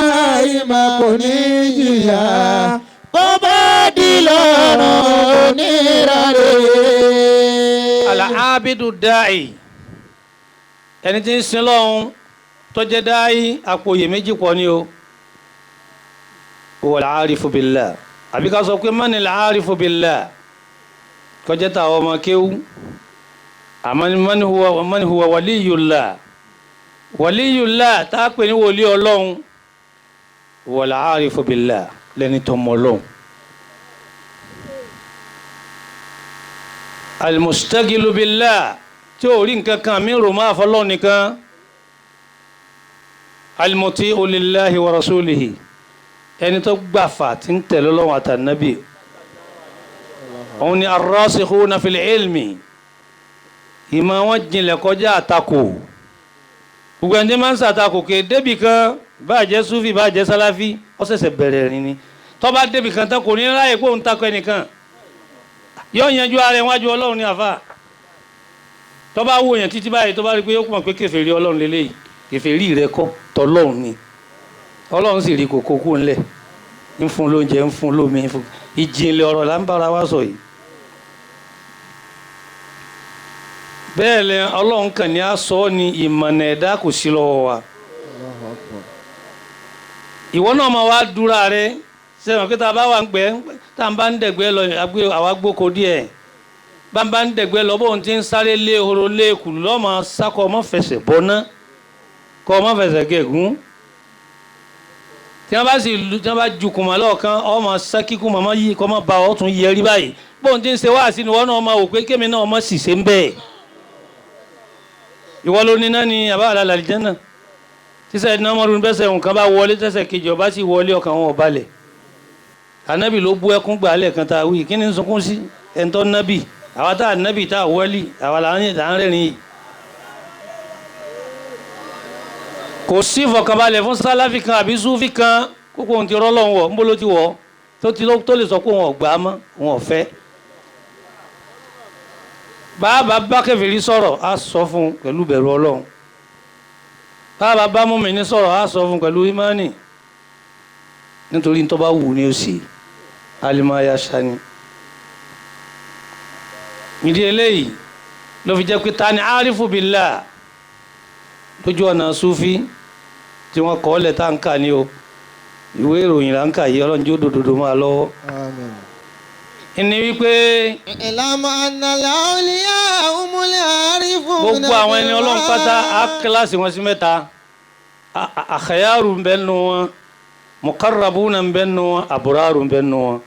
Speaker 4: ìmọ̀ kò ní jìyà.
Speaker 3: Bó bá di lọ́rùn onírọ̀rẹ́.
Speaker 1: Al-abidu da'i ẹni tí ń sin lọ́hún tó jẹ́ dáì àpòyè méjì pọ̀ ni o. Huwa al-arifu billah àbí ká sọ pé man al-arifu billah kọjá táwọn ọmọ kéwú àmọ́ man huwa waliyullah waliyullah tá a pè ní wòlíì ọlọ́run huwa al-arifu billah lẹ́ni tó mọ ọlọ́run. Al-mustagilu billah tí ò rí nǹkan kan mí rò máa fọlọ́run nìkan. Al-muti'u lillahi wa rasulihi ẹni tó gbàfà tí ń tẹ̀lé Ọlọ́run àtànábì òun ni ar-rasikhuna fil ilmi ìmọ̀ wọn jinlẹ̀ kọjá àtakò gbogbo ẹni tí máa ń sàtakò ké débì kan bá jẹ́ súfì bá jẹ́ sáláfì ó ṣẹ̀ṣẹ̀ bẹ̀rẹ̀ rìn ni tó bá débì kan tán kò ní ráyè pé òun takò ẹnìkan yóò yanjú ara ẹ̀ wájú Ọlọ́run ní àfà tó bá wò yẹn títí báyìí tó bá rí pé ó mọ̀ pé kèfèrí Ọlọ́run lélẹ́yìí kèfèrí rẹ kọ́ tọlọ́run ni Ọlọ́run sì rí kòkó kú ńlẹ̀ ń fún lóúnjẹ ń fún lómi ń fún ìjìnlẹ̀ ọ̀rọ̀ là ń bára wa sọ yìí. Bẹ́ẹ̀ lẹ Ọlọ́run kàn ní a sọ ọ́ ni ìmọ̀nà ẹ̀dá kò sí lọ́wọ́ wa. Ìwọ náà máa wá dúra rẹ sẹ́wọ̀n pé tá a bá wà ń gbẹ́ tá a bá ń dẹ̀gbẹ́ lọ àwa gbóko díẹ̀ bá ń bá ń dẹ̀gbẹ́ lọ bóun ti ń sáré lé ehoro lé ekùlù lọ́mọ sákọ̀ ọmọ fẹsẹ̀ bọ́ná kọ́ ọmọ fẹsẹ̀ gẹ̀gún tí wọ́n bá sì lu tí wọ́n bá ju kùmà lọ́ọ̀kan ọmọ sákìkù màmá yìí kọ́ ọmọ bá ọ tún yẹrí báyìí bóun ti ń ṣe wá sí ni wọ́n náà ọmọ wò pé kémi náà ọmọ sì ṣe ń bẹ́ẹ̀. Ìwọ ló ní náà ni àbá àlàlà àlìjẹ́nà tíṣà iná ọmọdún bẹ́sẹ̀ nǹkan bá wọlé tẹ́sẹ̀ kejì ọba sì wọlé ọkàn wọn ò balẹ̀. Ànábì ló bú ẹkún gbà lẹ́ẹ̀kan tá a wí kí ni ń sunkún sí ẹ̀ńtọ́ nábì àwa tá a nábì tá a wọlé àwa là ń rẹ́rìn yìí. Kò sí ìfọ̀kànbalẹ̀ fún sálàfì kan àbí súfì kan kókó ohun ti rọ́lọ́hún wọ̀ ńbó ló ti wọ̀ tó lè sọ pé òun ọ̀gbà mọ́ òun ọ̀fẹ́. Bàbá bá kèfèrí sọ̀rọ̀ á sọ fún un pẹ̀lú bẹ̀rù Ọlọ́run. Bàbá bá mùmínì sọ̀rọ̀ á sọ fún un pẹ̀lú ìmánì. Nítorí tó bá wù ní òsì alimaya sani. Ìdí eléyìí ló fi jẹ́ pé ta ni arifu billah lójú ọ̀nà sufi tí wọ́n kọ́ lẹ̀ tá n kà ní o ìwé ìròyìn là ń kà yìí Ọlọ́run jó dòdòdó máa lọ́wọ́. Ìní wípé
Speaker 2: Ìlànà ànàlà òlìyá òmùlẹ̀ àrífù.
Speaker 1: Gbogbo àwọn ẹni Ọlọ́run pátá á kíláàsì wọn sí mẹ́ta àkàyàrú ń bẹ nù wọn muqarrabuna ń bẹ nù wọn àbúrárù ń bẹ nù wọn.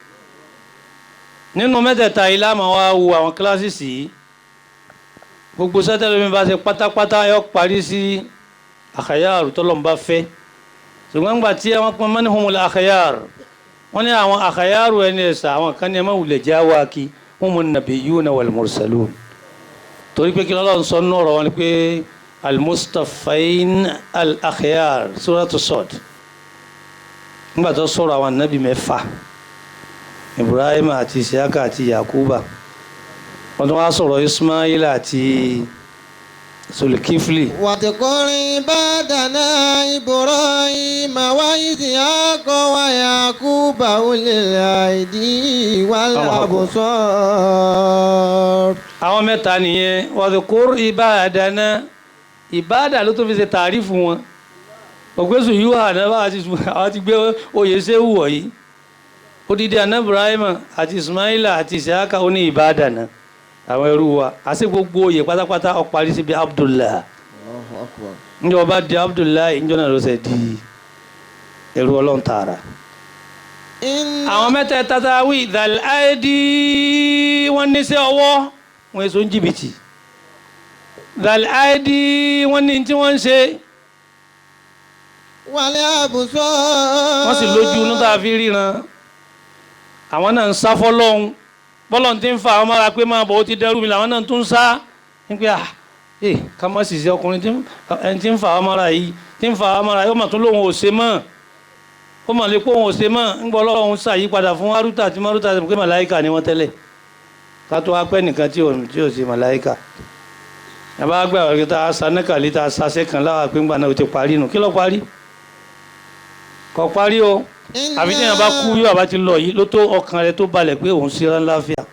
Speaker 1: Nínú mẹ́tẹ̀ẹ̀ta yìí la máa wá wo àwọn kíláàsì sí i gbogbo sẹ́tẹ̀lómi bá ṣe pátápátá yọ parí sí àkàyàrú tọ́lọ́mùbá fẹ́ ṣùgbọ́n gbà tí wọ́n pọn mọ́ni humul àkàyàrú wọ́n ní àwọn àkàyàrú ẹni ẹ̀sà àwọn kan ní ẹ má wulẹ̀ já wa kí humun nabiyyuna wal mursalun torí pé kí lọ́lọ́ sọ nínú ọ̀rọ̀ wọn ni pé al-mustafain al-akhyar suratu Sad nígbà tó sọ̀rọ̀ àwọn ànábì mẹ́fà Ibrahim àti Isiaka àti Yakuba wọ́n tún wá sọ̀rọ̀ Ismaila àti Sulikifli.
Speaker 2: Wàtíkùnrin bá dáná Ibrahim wa Isiaka wa Yakuba ulil aidi wal absar.
Speaker 1: Àwọn mẹ́ta nìyẹn wàtíkùn ìbáàdáná ìbáàdà ló tún fi ṣe tàrífù wọn ògbésù yíwá ànábà àwọn ti gbé oyè ṣéwù wọ̀nyí odidi àná Ibrahim àti Ismaila àti Isiaka ó ní ìbáàdáná àwọn ẹrú wa àti gbogbo oyè pátápátá ó parí síbi Abdullah njẹ́ ọba di Abdullah njẹ́ náà ló ṣe di ẹrú Ọlọ́run tààrà. Àwọn mẹ́tẹ̀ẹ̀ta tá a wí dàláìdì wọ́n ní sí ọwọ́ wọ́n èso ń jìbìtì dàláìdì wọ́n ní tí wọ́n ń ṣe.
Speaker 2: Wàlẹ́ àbùsọ̀.
Speaker 1: Wọ́n sì lójú inú tá a fi ríran àwọn náà ń sá fọ́lọ́hún bọ́lọ̀ tí ń fa àwọn mára pé máa bọ̀ ó ti dẹ́rù mi làwọn náà tún ń sá ní pé ká má sì ṣe ọkùnrin ẹni tí ń fa àwọn mára yìí tí ń fa àwọn mára yìí ó mà tún lóun ò ṣe mọ́ ó mà lè pé òun ò ṣe mọ́ ń gbọ́ lọ́wọ́ ṣàyípadà fún Hárútà àti Márútà pé màláìkà ni wọ́n tẹ́lẹ̀ ká tó wá pẹ́ nìkan tí ò ṣe màláìkà àbá gbà wọ́n tá a sa nákàlí tá a sa sẹ́kàn láwa pé ńgbà náà ó ti parí nù kí ló parí kò parí o. Àfi tí yẹn bá kú bí bàbá ti lọ yìí ló tó ọkàn rẹ tó balẹ̀ pé òun ṣe láfíà.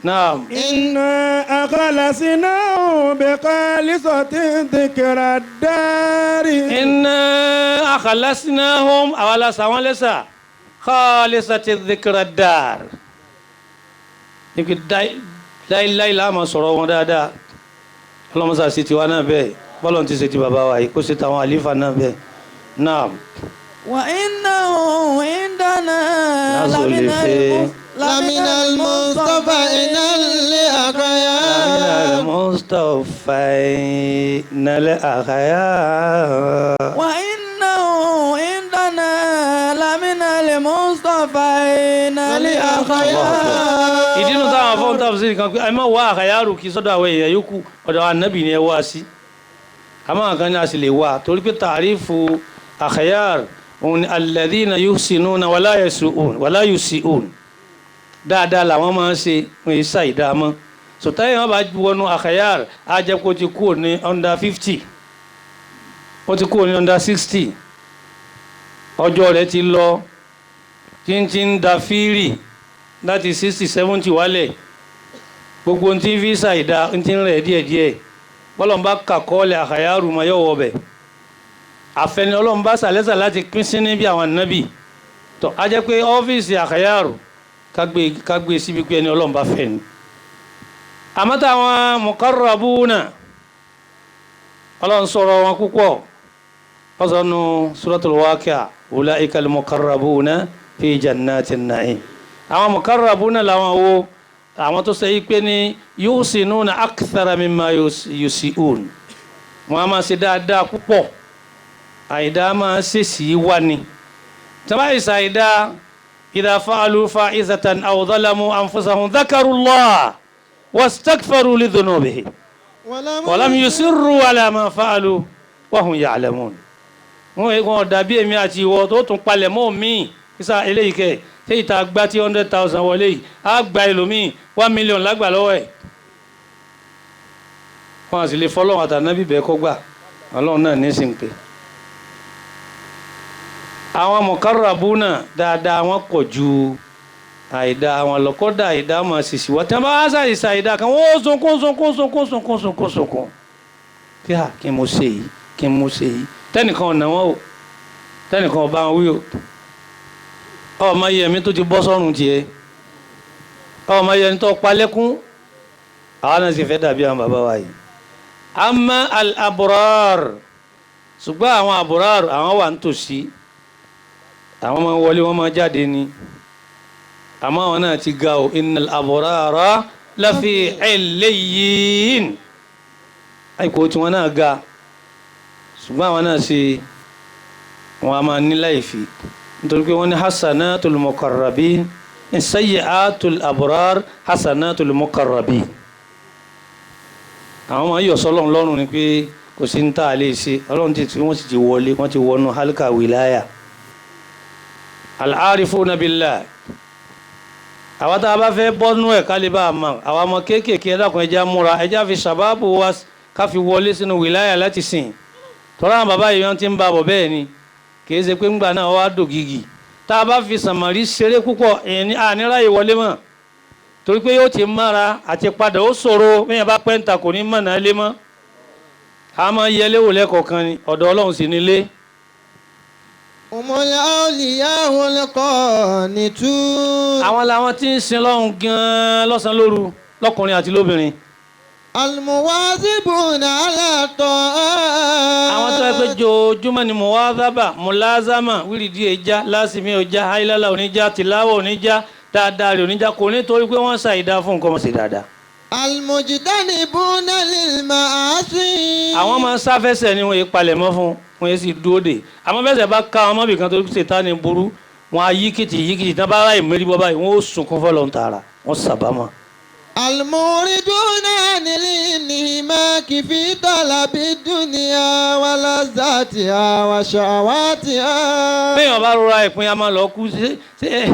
Speaker 1: Náà.
Speaker 4: Inna akhlasnahum bi khalisatin dhikra dari.
Speaker 1: Inna akhlasnahum àwa la ṣà wọ́n lẹ́ṣà khalisatin dhikra dar. Níbi láíláí la máa sọ̀rọ̀ wọn dáadáa. Ọlọ́mọsà ṣe tiwa náà bẹ́ẹ̀, bọ́lọ̀ ti ṣe ti bàbá wa yìí, kó ṣe tàwọn àlífà náà bẹ́ẹ̀. Náà.
Speaker 3: Wa innahu indana
Speaker 2: lamina al-Mustafa inal akhyar.
Speaker 1: Lamina al-Mustafa inal akhyar.
Speaker 3: Wa innahu indana lamina al-Mustafa inal akhyar.
Speaker 1: Ìdí nu táwọn afọ́n tafsir kan pé ẹ má wá àkàyàrò kí sọ́dọ̀ àwọn èèyàn yòókù, ọ̀dọ̀ ànábì ni ẹ wá sí. Àmọ́ àkàn ní a sì lè wá torí pé tàrífù àkàyàr òun ni alladhina yuhsinuna wala yasu'un wala yusi'un. Dáadáa làwọn máa ń ṣe, wọn yìí ṣàìdá mọ́. Sọ̀táyé wọn bá wọnú àkàyàr á jẹ́ kó ti kúrò ní under 50, ó ti kúrò ní under 60, ọjọ́ rẹ̀ ti lọ tí ń da fírì láti 60 70 wálẹ̀. Gbogbo ntí fi ṣàìdá ntí ń rẹ̀ díẹ̀díẹ̀. Bọ́lọ̀ ń bá kàkọ́ọ̀lẹ̀ àkàyàrù mọ́ yọ̀wọ̀ bẹ̀. Àfẹni Ọlọ́run bá sàlẹ́sà láti pín sí níbi àwọn ànábì. Tọ́ a jẹ́ pé ọ́fíìsì àkàyàrù kágbé síbi pé ẹni Ọlọ́run bá fẹ́ ni. Àmọ́ táwọn muqarrabuna Ọlọ́run sọ̀rọ̀ wọn púpọ̀. Wọ́n sọ nu Suratul Waqi'a ulaikal muqarrabuna fi jannatin na'im. Àwọn muqarrabuna làwọn wo àwọn tó ṣe yí pé ní yuhsinuna akthara mimma yusi'un. Wọ́n á máa ṣe dáadáa púpọ̀, àìdá máa ṣèṣì wá ni. Tàbá ìṣàìdá idha fa'alu fa'izatan aw zalamu anfusahum dhakarullah wastaghfaru lidhunubihim wa lam yusirru ala ma fa'alu wa hum ya'lamun. Wọ́n dàbí èmi àti ìwọ tó tún palẹ̀ mọ́ mi ìsà eléyìí kẹ́ ṣé ìta gba tí 100,000 wọlé yìí á gba ẹlòmíì 1 million lágbà lọ́wọ́ ẹ̀. Wọ́n á sì lè fọlọ́run àtànábì bẹ́ẹ̀ kọ́ gbà, Ọlọ́run náà ní sìn pé. Àwọn mukarrabuna dáadáa wọn kọ̀ ju àìdá àwọn lọ, kódà àìdá máa ṣèṣì wá. Tí wọ́n bá wá ṣàìsà àìdá kan, wọ́n ó sunkún sunkún sunkún sunkún sunkún sunkún. Kí á kí mo ṣe yìí, kí mo ṣe yìí. Tẹ́nìkan ọ̀nà wọn o, tẹ́nìkan ọba wọn wí o. Ọmọ yẹmi tó ti bọ́ sọ́run tiẹ̀, ọmọ yẹmi tó palẹ́kún, àwọn náà sì fẹ́ dàbí àwọn bàbá wa yìí. Amma al-abrar, ṣùgbọ́n àwọn abrar àwọn wà nítòsí, àwọn máa wọlé wọ́n máa jáde ni, àmọ́ àwọn náà ti ga o. Innal abrara lafi illiyin, àìkú tí wọ́n náà ga, ṣùgbọ́n àwọn náà ṣe wọn a máa ní láìfi, nítorí pé wọ́n ní hasanatul muqarrabin sayyi'atul abrar hasanatul muqarrabin. Àwọn máa yọ̀ sọ́lọ́run lọ́rùn ni pé kò sí ní tá a lè ṣe, Ọlọ́run ti tí wọ́n sì ti wọlé, wọ́n ti wọnú halka wilaya. Al-arifuna billah, àwọn tá a bá fẹ́ bọ́nú ẹ̀ kálí bá a mọ̀, àwọn ọmọ kéékèèké ẹ̀dàkùn ẹja múra, ẹja fi sàbáàbù wa ká fi wọlé sínú wilaya láti sìn. Tọ́lá àwọn bàbá yìí wọ́n ti ń bá bọ̀ bẹ́ẹ̀ ni, kìí ṣe pé ńgbà náà wá dògìgì. Tá a bá fi sàmàrí ṣeré púpọ̀, àníráyè wọlé mọ́, torí pé yóò ti mára àti padà ó ṣòro. Bẹ́ẹ̀ bá pẹ́ ń ta kò ní mọ̀nà lé mọ́. A máa yẹlé wò lẹ́kọ̀ọ̀kan ni, ọ̀dọ̀ Ọlọ́run sì nílé.
Speaker 2: Umul awliya'ul qanitun.
Speaker 1: Àwọn làwọn tí ń sin Ọlọ́run gan-an lọ́sàn-án lóru, lọ́kùnrin àti lóbìnrin.
Speaker 2: Al-muwazibuna ala ta'at.
Speaker 1: Àwọn tó yẹ pé jojúmọ́ ni muwazaba mulazama wíìrìdì ẹja lásìmí ọjà hailala oníjà tìláwọ̀ oníjà dáadáa rẹ̀ oníjà kò ní torí pé wọ́n ṣàìdá fún nǹkan ọmọ sí dáadáa.
Speaker 2: Al-mujtanibuna lil ma'asi.
Speaker 1: Àwọn máa ń sáfẹ́sẹ̀ ni wọ́n yé palẹ̀ mọ́ fún wọn yé sì dúró dè. Àmọ́ fẹsẹ̀ bá ká àwọn ọmọbìnrin kan tó ṣe tá ní burú, wọn á yí kìtì yí kìtì tán bá ráì mérí bọ́ báyìí, wọ́n ó sunkún fọlọ́ ń tààrà, wọ́n sàbámọ̀.
Speaker 2: Al-muriduna lil-inhimaki fi talabi dunya wa lazzatiha wa shahawatiha.
Speaker 1: Bẹ́ẹ̀ bá rọra ìpín a máa lọ kú sí ṣé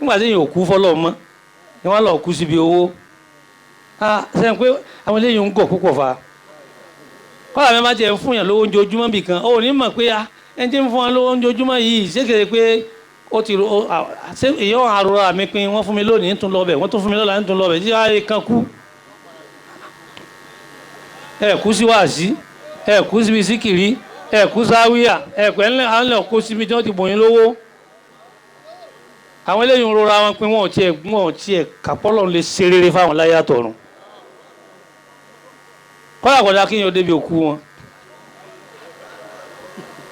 Speaker 1: nígbà tí èèyàn ò kú fọlọ́ mọ́ ni wọ́n lọ kú síbi owó. Sẹ́yìn pé àwọn eléyìí ń gọ̀ púpọ̀ fa. Kọ́lá mi máa jẹ́ fún yàn lówó oúnjẹ ojúmọ́ bì kan, ó ní mọ̀ pé Ẹni tí ń fún wa lówó ojoojúmọ́ yìí ṣé kèrè pé ó ti ṣé èyàn àrora mi pin wọ́n fún mi lónìí ń tún lọ bẹ̀ wọ́n tún fún mi lọ́la ń tún lọ bẹ̀ tí wàá kan kú. Ẹ kú sí wàásí, ẹ kú síbi síkìrí, ẹ kú sáwíà, ẹ kú ẹ ńlẹ̀ kó síbi tí wọ́n ti bòyìn lówó. Àwọn eléyìí ń rora wọn pé wọn ò tiẹ̀ kàpọ́lọ̀ ń lè ṣe rere fáwọn láyé àtọ̀run. Kọ́lá kọ́lá kí yẹn ó débi òkú wọn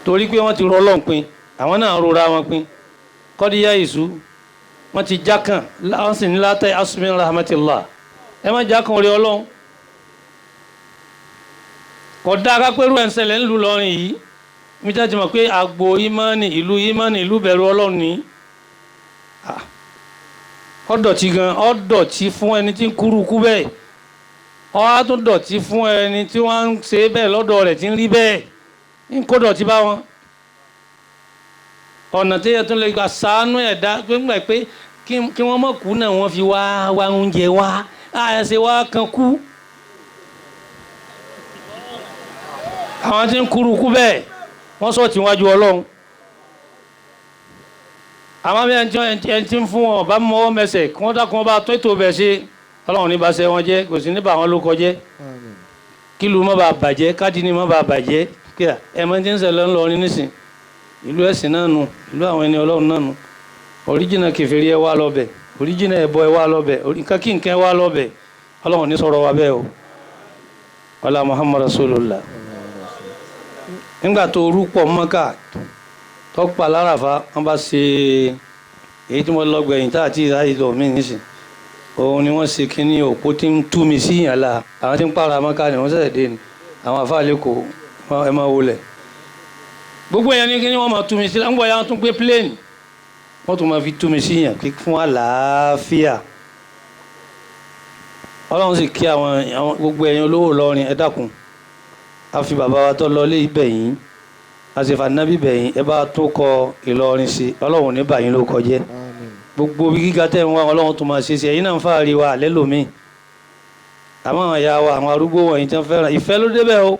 Speaker 1: torí pé wọ́n ti rọ Ọlọ́run pin, àwọn náà rora wọn pin. Kọ́díyà ìṣú wọ́n ti jákàn, wọ́n sì ní látẹ̀ asmin rahmatillah, ẹ má jákàn orí Ọlọ́run. Kódà kápẹ́rú ẹ̀ ń ṣẹlẹ̀ ńlú lọ́rin yìí, mi já ti mọ̀ pé àgbo ìmánì, ìlú ìmánì, ìlú bẹ̀rù Ọlọ́run ni. Ọ̀dọ̀tí gan, ọ̀dọ̀tí fún ẹni tí ń kúrú kú bẹ́ẹ̀, ó á tún dọ̀tí fún ẹni tí wọ́n ń ṣe bẹ́ẹ̀ lọ́dọ̀ rẹ̀ tí ń rí bẹ́ẹ̀, ń kó dọ̀tí bá wọn. Ọ̀nà tí yẹn tún lè gbà ṣàánú ẹ̀dá gbẹ́ngbà pé kí wọ́n mọ̀ kú náà wọ́n fi wá wá oúnjẹ wá àyẹ̀sẹ̀ wá kan kú. Àwọn tí ń kúrú kú bẹ́ẹ̀ wọ́n sọ tí wájú Ọlọ́run. Àwọn bí ẹni tí ń fún wọn ọba mọ́wọ́ mẹsẹ̀ kí wọ́n dákun ọba tó ètò bẹ̀ ṣe, Ọlọ́run ní baṣẹ́ wọn jẹ́, kò sí ní bà wọn ló kọjẹ́. Kí ìlú má bàa bàjẹ́, káàdì ní má bàa bàjẹ́. Kí ẹ mọ tí ń ṣẹlẹ̀ ńlọrin nísìn, ìlú ẹ̀sìn náà nù, ìlú àwọn ẹni Ọlọ́run náà nù. Oríjìnà kèfèrí ẹ wá lọ́bẹ̀, oríjìnà ẹbọ ẹ wá lọ́bẹ̀, nǹkan kí nǹkan ẹ wá lọ́bẹ̀. Ọlọ́run ní sọ̀rọ̀ wa bẹ́ẹ̀ o. Ọlá Muhammad Rasulullah. Nígbà tó rúpọ̀ Mọ́kà tọ́pà láràfá, wọ́n bá ṣe èyí tí wọ́n lọ gbẹ̀yìn tá àti ìráyè lọ mí nísìn, òun ni wọ́n ṣe kínní òpó tí ń tú mi sí yàn la. Àwọn tí ń pààrà Mọ́kà ni wọ́n ṣẹ̀ṣẹ̀ dé ni, àwọn àfáà lẹ́kọ̀ọ́ ẹ máa wọlé. Gbogbo èèyàn ní kínní wọ́n máa tú mi sí, ń bọ̀ ya wọ́n tún gbé pílẹ̀nì, wọ́n tún máa fi tú mi sí yàn kí fún àlàáfíà. Ọlọ́run sì kí àwọn gbogbo ẹ̀yin olówó Ìlọrin, ẹ dákun, a fi bàbá wa tó lọ lé ibẹ̀ yìí, a sì fà nábì bẹ̀yìn, ẹ bá tó kọ Ìlọrin sí, Ọlọ́run ní bàyín ló kọjẹ́. Gbogbo bí gíga tẹ̀ ń wá Ọlọ́run tó máa ṣe sí, ẹ̀yin náà ń fàárí wa àlẹ́ lómi. Àmọ́ àwọn ìyá wa, àwọn arúgbó wọ̀nyí tí wọ́n fẹ́ràn ìfẹ́ ló débẹ̀ o,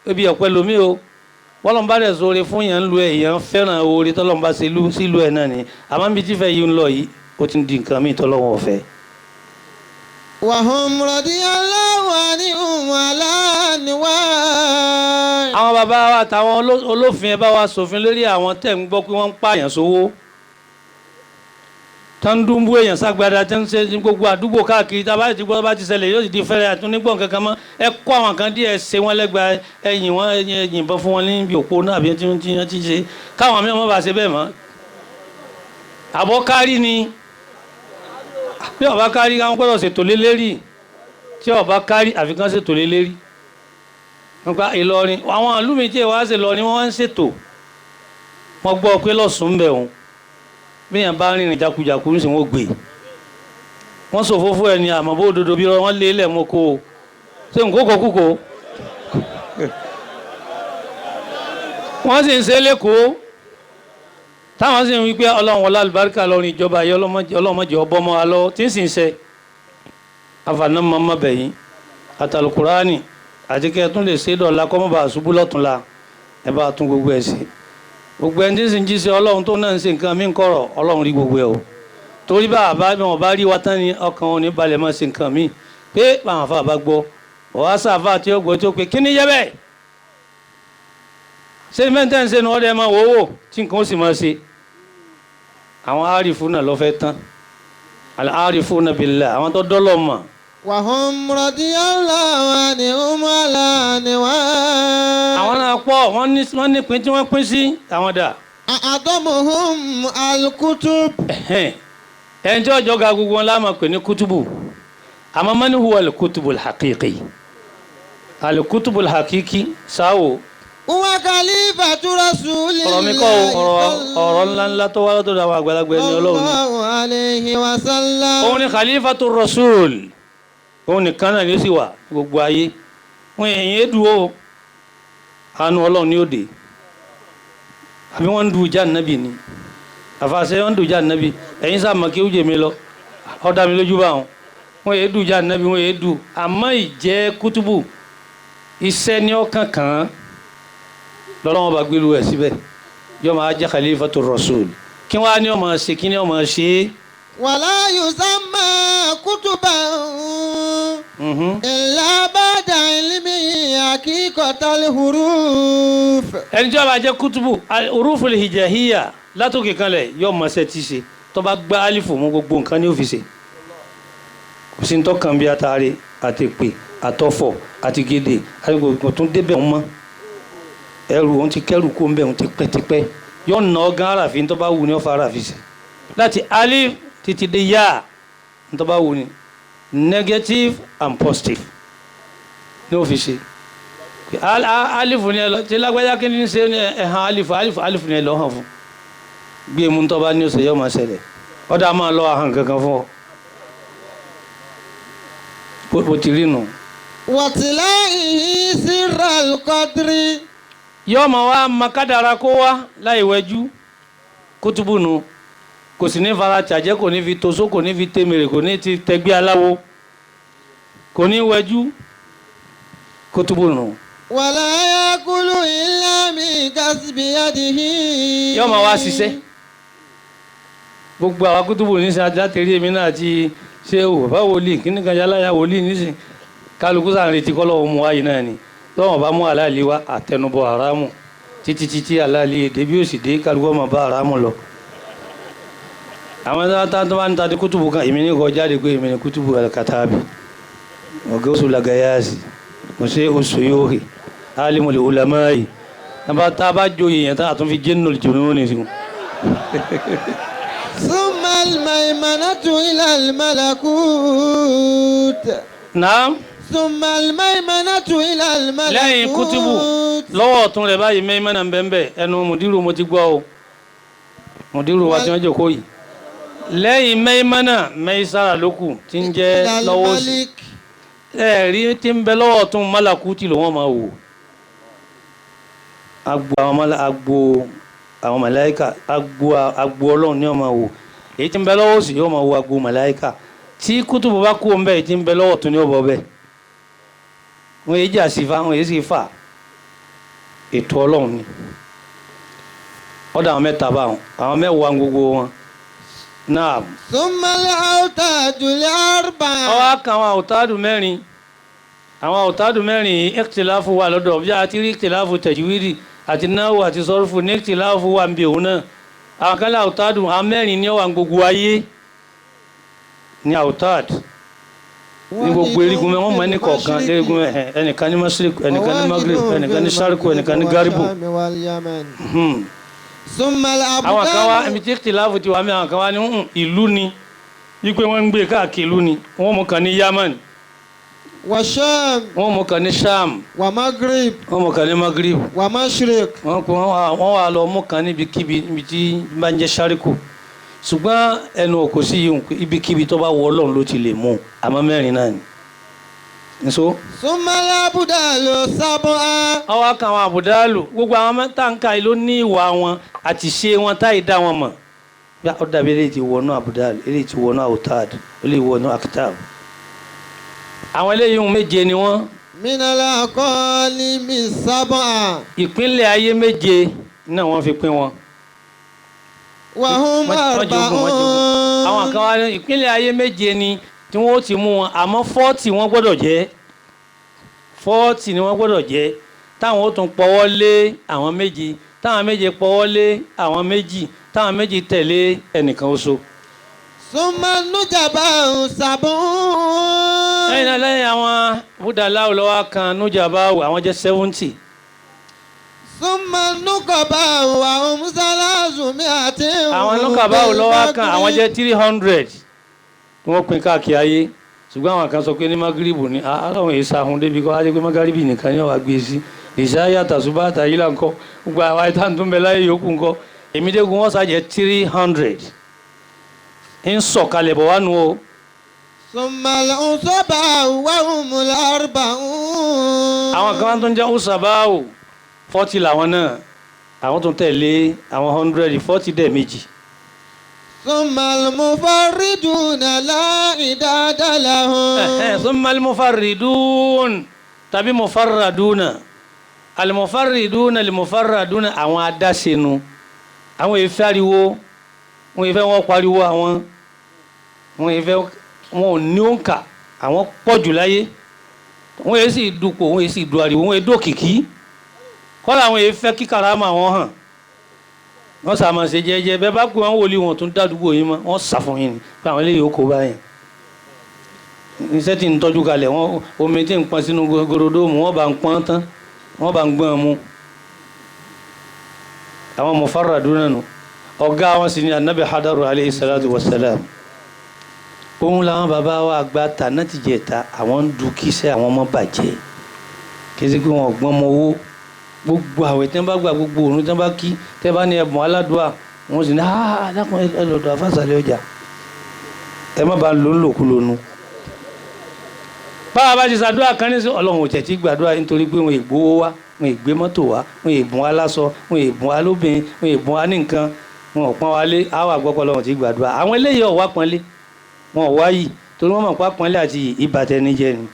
Speaker 1: ebi ọ̀pẹ lómi o. Bọ́lọ́n bá dẹ̀ sóore fún yẹn ń lu ẹ̀, èèyàn fẹ́ràn oore tọ́lọ́n bá ṣe sílùú ẹ̀ náà ni. Àmọ́ níbi tífẹ̀ yìí ń lọ yìí, ó ti ń di nǹkan míì tọ́lọ́wọ́n ọ̀fẹ́.
Speaker 2: Wàhùn radiyallahu anhum aláàníwá.
Speaker 1: Àwọn bàbá wa àtàwọn olófin ẹ bá wa ṣòfin lórí àwọn tẹ̀ ń gbọ́ pé wọ́n ń pààyàn sówó, tọ́ndúnbú èèyàn ságbádá tí ń ṣe ní gbogbo àdúgbò káàkiri. Tá a bá ti gbọ́ bá ti ṣẹlẹ̀ yóò sì di fẹ́rẹ́ àtúnígbọ̀n kankan mọ́. Ẹ kó àwọn kan díẹ̀ ṣe wọ́n lẹ́gba, ẹ̀yìn wọ́n yìnbọn fún wọn níbi òpó náà àbí tí wọ́n ti ṣe, káwọn mìíràn má bàa ṣe bẹ́ẹ̀ mọ́. Àbọ̀ kárí ni, bí ọba kárí káwọn gbọ́dọ̀ ṣètò lé lérí, tí ọba kárí àfi kán ṣètò lé lérí. Nípa Ìlọrin, àwọn ìlú mi tí ìwà ṣe lọ ni wọ́n ń ṣètò. Wọ́n gbọ́ pé lọ́sùn ń bẹ̀ wọ́n, bí yẹn bá rìnrìn jakujaku ń sìn wọ́n gbé. Wọ́n sọ fófó ẹni àmọ́ bó dodo bí wọ́n lé lẹ̀ mọ́ kó o ṣé nǹkó kó kúkó. Wọ́n sì ń ṣe lẹ́kọ̀ọ́, táwọn sì ń wí pé Ọlọ́run wọlé àlùbáríkà lọ́rin ìjọba yìí, ọlọ́mọdé ọbọ̀ mọ́ wa lọ́wọ́ tí ń sì ń ṣe. Àfààní mọ́mọ́ bẹ̀yìn àtàlùkùránì àti kẹ́ ẹ tún lè ṣe dọ̀la kọ́ mọ́ bá a ṣubú lọ́túnla, ẹ bá a tún gbogbo ẹ̀ ṣe. Gbogbo ẹni tí ń sìn jíṣẹ́ Ọlọ́run tó náà ń ṣe nǹkan mí ń kọ̀rọ̀, Ọlọ́run rí gbogbo ẹ̀ o. Torí bá a bá wọn bá rí wa tán ni ọkàn wọn ní balẹ̀ máa ṣe nǹkan mí pé báwọn afa bá gbọ́, ọ̀há sáfà tí ó gbọ́ tí ó pé kí ni yẹ bẹ́ẹ̀. Ṣé mẹ́tẹ́ ń ṣe ni wọ́n dẹ́ máa wò ó tí nǹkan ó sì máa ṣe. Àwọn àrífù náà lọ́ fẹ́ tán, àrífù náà billah, àwọn tó dọ́lọ́ mọ̀.
Speaker 2: Wàhùn radiyallahu anhum aláàníwá.
Speaker 1: Àwọn náà pọ̀, wọ́n ní pín tí wọ́n pín sí àwọn dà.
Speaker 2: A'damuhum al-kutub.
Speaker 1: Ẹni tí ọjọ́ ga gbogbo wọn láàmà pè ní kútùbù. Àmọ́ man huwa al-kutubu al-haqiqi, al-kutubu al-haqiqi sáwò.
Speaker 2: Wa khalifatu rasulillahi.
Speaker 1: Ọ̀rọ̀ mi kọ́ ọ̀rọ̀ ńláńlá tó wá lọ́dọ̀ àwọn àgbàlagbà ẹni Ọlọ́run.
Speaker 2: Sallallahu alayhi wa sallam.
Speaker 1: Òun ni khalifatu rasul, òun nìkan náà ni ó sì wà gbogbo ayé. Wọn èyàn èdù o, àánú Ọlọ́run ni ó dé. Àbí wọ́n ń du ìjà nàbì ni, àfàṣẹ wọ́n ń du ìjà nàbì, ẹ̀yin sáà mọ̀ kí ó jẹ mi lọ, ó dá mi lójú bá wọn. Wọ́n èdù ìjà nàbì, wọ́n èdù. Àmọ́ ìjẹ́ kútùbù iṣẹ́ ní ọkàn kan lọ́lọ́wọ́n bá gbélu ẹ̀ síbẹ̀. Yóò máa jẹ́ khalifatu rasul. Kí wọ́n á ní ọmọ ṣe, kí ní ọmọ ṣe.
Speaker 2: Wala yusamma kutuban illa ba'da ilmi haqiqatal huruf.
Speaker 1: Ẹni tí wọ́n bá jẹ́ kutubu huruful hijaiya látòkè kanlẹ̀ yóò mọ̀ ṣe ti ṣe. Tó bá gbá alifu mú gbogbo nǹkan ní òfìsè. Kò sí ní tọ́kàn bí atare àti pè àtọ̀fọ̀ àti gèdè àti gbogbo tó ń débẹ̀ wọn mọ́. Ẹrù òun ti kẹ́rù kó ń bẹ̀ òun ti pẹ́ tipẹ́. Yóò nà ọ́ gan aráàfin tó bá wù ní ọ̀fà aráàfin sí. Láti alif títí dé yá tó bá wù ní negative and positive ní òfìsè. Alifu ni ẹ lọ tí lágbájá kí ni ṣe ẹ̀hàn alifu alifu alifu ni ẹ lọ hàn fún. Gbé mu tó bá ní oṣù yóò máa ṣẹlẹ̀. Ọ̀dà máa lọ ahọ́n kankan fún ọ. Bó ti rí nù.
Speaker 2: Wàtíláìhí sírral qadri.
Speaker 1: Yóò máa wá makádàra kó wá láì wẹjú kútùbù nù. Kò sì ní fara tàjẹ́, kò ní fi tosó, kò ní fi tèmèrè, kò ní ti tẹgbẹ́ aláwo, kò ní wẹjú kútùbù nù.
Speaker 2: Wala yakulu illa min kasbi yadihi.
Speaker 1: Yóò máa wá ṣiṣẹ́. Gbogbo àwa kútùbù ní sàn láti rí èmi náà ti ṣé o bàbá wòlíì kíní kan yálà ya wòlíì nísìn kálukú sàn retí kọ́lọ́ mú wáyé náà ni lọ́wọ́n bá mú aláàlí wá àtẹnubọ̀ haramu títí títí aláàlí èdè bí ó sì dé kálukú ọmọ bá haramu lọ. Àwọn tó bá ń ta di kútùbù kan èmi ní kọ jáde pé èmi ní kútùbù alikataabi ọ̀gá oṣù lagayasi mo ṣe oṣù yóò alimul ulamai tá a bá joyè yẹn tá a tún fi jẹ́nu jùlọ ní sùn.
Speaker 2: Summa al-maymanatu ila al-malakut.
Speaker 1: Naam.
Speaker 2: Summa al-maymanatu ila al-malakut.
Speaker 1: Lẹ́yìn kútùbù lọ́wọ́ ọ̀tún rẹ̀ báyìí mẹ́mẹ́nà bẹ́ẹ̀ ẹnu mùdírù mo ti gbọ́ o mùdírù wa tí wọ́n jókòó yìí. Lẹ́yìn mẹ́mẹ́nà mẹ́sára lókù tí ń jẹ́ lọ́wọ́ òsì. Ẹ̀rí tí ń bẹ lọ́wọ́ ọ̀tún malakuti ló wọ́n máa wò. Agbo àwọn màláíkà agbo ọlọ́run ni wọ́n máa wò. Èyí tí ń bẹ lọ́wọ́ òsì yóò máa wo agbo màláíkà. Tí kútùbù bá kú òun bẹ́ẹ̀ tí ń bẹ lọ́wọ́ ọ̀tún ni ó bọ̀ bẹ́ẹ̀. Wọ́n yéé jà sí fa, wọ́n yéé sì fà. Ètò ọlọ́run ni. Ọ̀dọ̀ àwọn mẹ́ta bá wọn, àwọn mẹ́wàá gbogbo wọn. Náà.
Speaker 2: Summa al-awtadu al-arba'a.
Speaker 1: Ọwọ́ kan àwọn àwòtádù mẹ́rin. Àwọn àwòtádù mẹ́rin yìí ìkìtìláfù wà lọ́dọ̀ bí a ti rí ìkìtìláfù tẹ̀júwìrì àti náwó àti sọ́rùfù ní ìkìtìláfù wà ń bí òun náà. Àwọn kan ní àwòtádù àwọn mẹ́rin ní ọ̀wà gbogbo ayé ní àwòtádù. Ní gbogbo erigun mẹ́ wọ́n mọ ẹnì kọ̀ọ̀kan erigun mẹ́ ẹnìkan ní mashriq ẹnìkan ní maghrib ẹnìkan ní sharq ẹnìkan ní garibu. Àwọn kan wá ibi tí ìkìtìláfù ti wà mí àwọn kan wá ní ìlú ni wípé wọ́n ń gbé káàkiri ìlú ni wọ́n mú kan ní Yaman.
Speaker 2: Wa Sham.
Speaker 1: Wọ́n mú kan ní Sham.
Speaker 2: Wa Maghrib.
Speaker 1: Wọ́n mú kan ní Maghrib.
Speaker 2: Wa Mashriq.
Speaker 1: Wọ́n wá lọ mú kan níbikíbi níbi tí bá ń jẹ́ Shariku. Ṣùgbọ́n ẹnu òkò sí yìí ibikíbi tó bá wọ Ọlọ́run ló ti lè mú àmọ́ mẹ́rin náà ni. Nso.
Speaker 2: Summa al-abdalu sab'a.
Speaker 1: Ọwọ́ kan àwọn àbùdálù gbogbo àwọn mẹ́tàǹkà yìí ló ní ìwà wọn àti ṣe wọn táyì dá wọn mọ̀. Bí ó dàbí eléyìí ti wọnú àbùdálù eléyìí ti wọnú àwòtáàd eléyìí wọnú àkítàb. Àwọn eléyìí ń méje ni wọ́n.
Speaker 2: Minal aqalimi sab'a.
Speaker 1: Ìpínlẹ̀ ayé méje náà wọ́n fi pín wọn.
Speaker 2: Wa hum arba'un.
Speaker 1: Àwọn kan wá ní ìpínlẹ̀ ayé méje ni tí wọ́n ó ti mú wọn àmọ́ 40 wọ́n gbọ́dọ̀ jẹ́ 40 ni wọ́n gbọ́dọ̀ jẹ́ táwọn ó tún pọwọ́ lé àwọn méje táwọn méje pọwọ́ lé àwọn méjì táwọn méjì tẹ̀lé ẹnìkan oṣù.
Speaker 2: Summa nujaba'u sab'un.
Speaker 1: Lẹ́yìn náà lẹ́yìn àwọn búdàláwò lọ́wọ́ kan nujaba'u àwọn jẹ́ 70.
Speaker 2: Summa nukaba'u wa hum salasu mi'atin.
Speaker 1: Àwọn nukaba'u lọ́wọ́ kan àwọn jẹ́ 300. Wọ́n pín káàkiri ayé ṣùgbọ́n àwọn kan sọ pé ní magiribu ni aláwọn èyí sahun débi kọ́ ajé pé magiribi nìkan ni wàá gbé sí ìṣáyà tàṣùbà àtàyílà ńkọ́ gbogbo àwa ìta tó ń bẹ láyé yòókù ńkọ́ èmi dégún wọ́n ṣàjẹ́ 300 ń sọ̀kalẹ̀ bọ̀ wá nu o.
Speaker 2: Summa al-usaba'u wa humul arba'un.
Speaker 1: Àwọn kan tó ń jẹ́ usaba'u 40 làwọn náà àwọn tó ń tẹ̀lé àwọn 100 40 dẹ̀ méjì.
Speaker 2: Summa al-mufarriduna la idada lahum.
Speaker 1: Summa al-mufarridun tàbí mufarraduna al-mufarriduna al-mufarraduna àwọn adáṣenu Àwọn èèfẹ́ ariwo, wọn èèfẹ́ wọn pariwo àwọn, wọn èèfẹ́ wọn ò ní òǹkà, àwọn pọ̀ jù láyé. Wọn èé sì dupò, wọn èé sì du ariwo, wọn èé dòkìkí. Kọ́lá àwọn èèfẹ́ kí karama wọn hàn. Wọ́n sá máa ṣe jẹ́jẹ́, bẹ́ẹ̀ bá pé wọ́n wòlíì wọn tún dádúgbò yín mọ́, wọ́n sá fún yín ni pé àwọn eléyìí ó kó báyìí. Iṣẹ́ tí ń tọ́jú kalẹ̀, wọ́n omi tí ń pọn sínú gorodóòmù, wọ́n bá ń pọn tán, wọ́n bá ń gbọ́n mu. Àwọn mufarraduna nù, ọ̀gá wọn sì ni anabi hadaru aleyhi salatu wa salam. Òun làwọn bàbá wa àgbà ta náà ti jẹta, àwọn ń du kíṣẹ́ àwọn ọmọ bàjẹ́. Kí ẹ sì pé wọn ò gbọ́n mọ owó. Gbogbo àwẹ̀ tí wọ́n bá gbà, gbogbo òrùn tí wọ́n bá kí, tẹ́ bá ní ẹ̀bùn aládùá, wọ́n sì ní dákun ẹ lọ́dọ̀ afásàlẹ̀ ọjà, ẹ má bàa lò ń lòkulò nu. Báwa bá ti ṣàdúrà kan ní sí Ọlọ́run ò tẹ̀tí gbàdúrà nítorí pé wọn ègbówó wá, wọn ègbé mọ́tò wá, wọn èbùn wa láṣọ, wọn èbùn wa lóbìnrin, wọn èbùn wa ní nǹkan, wọn ò pọ́n wa lé, àwọn àgbọ̀pọ̀ Ọlọ́run ti gbàdúrà. Àwọn eléyìí ò wá pọ́nlé, wọn ò wá yìí torí wọ́n mọ̀ pé pọ́nlé àti ìbàtẹnijẹ ni.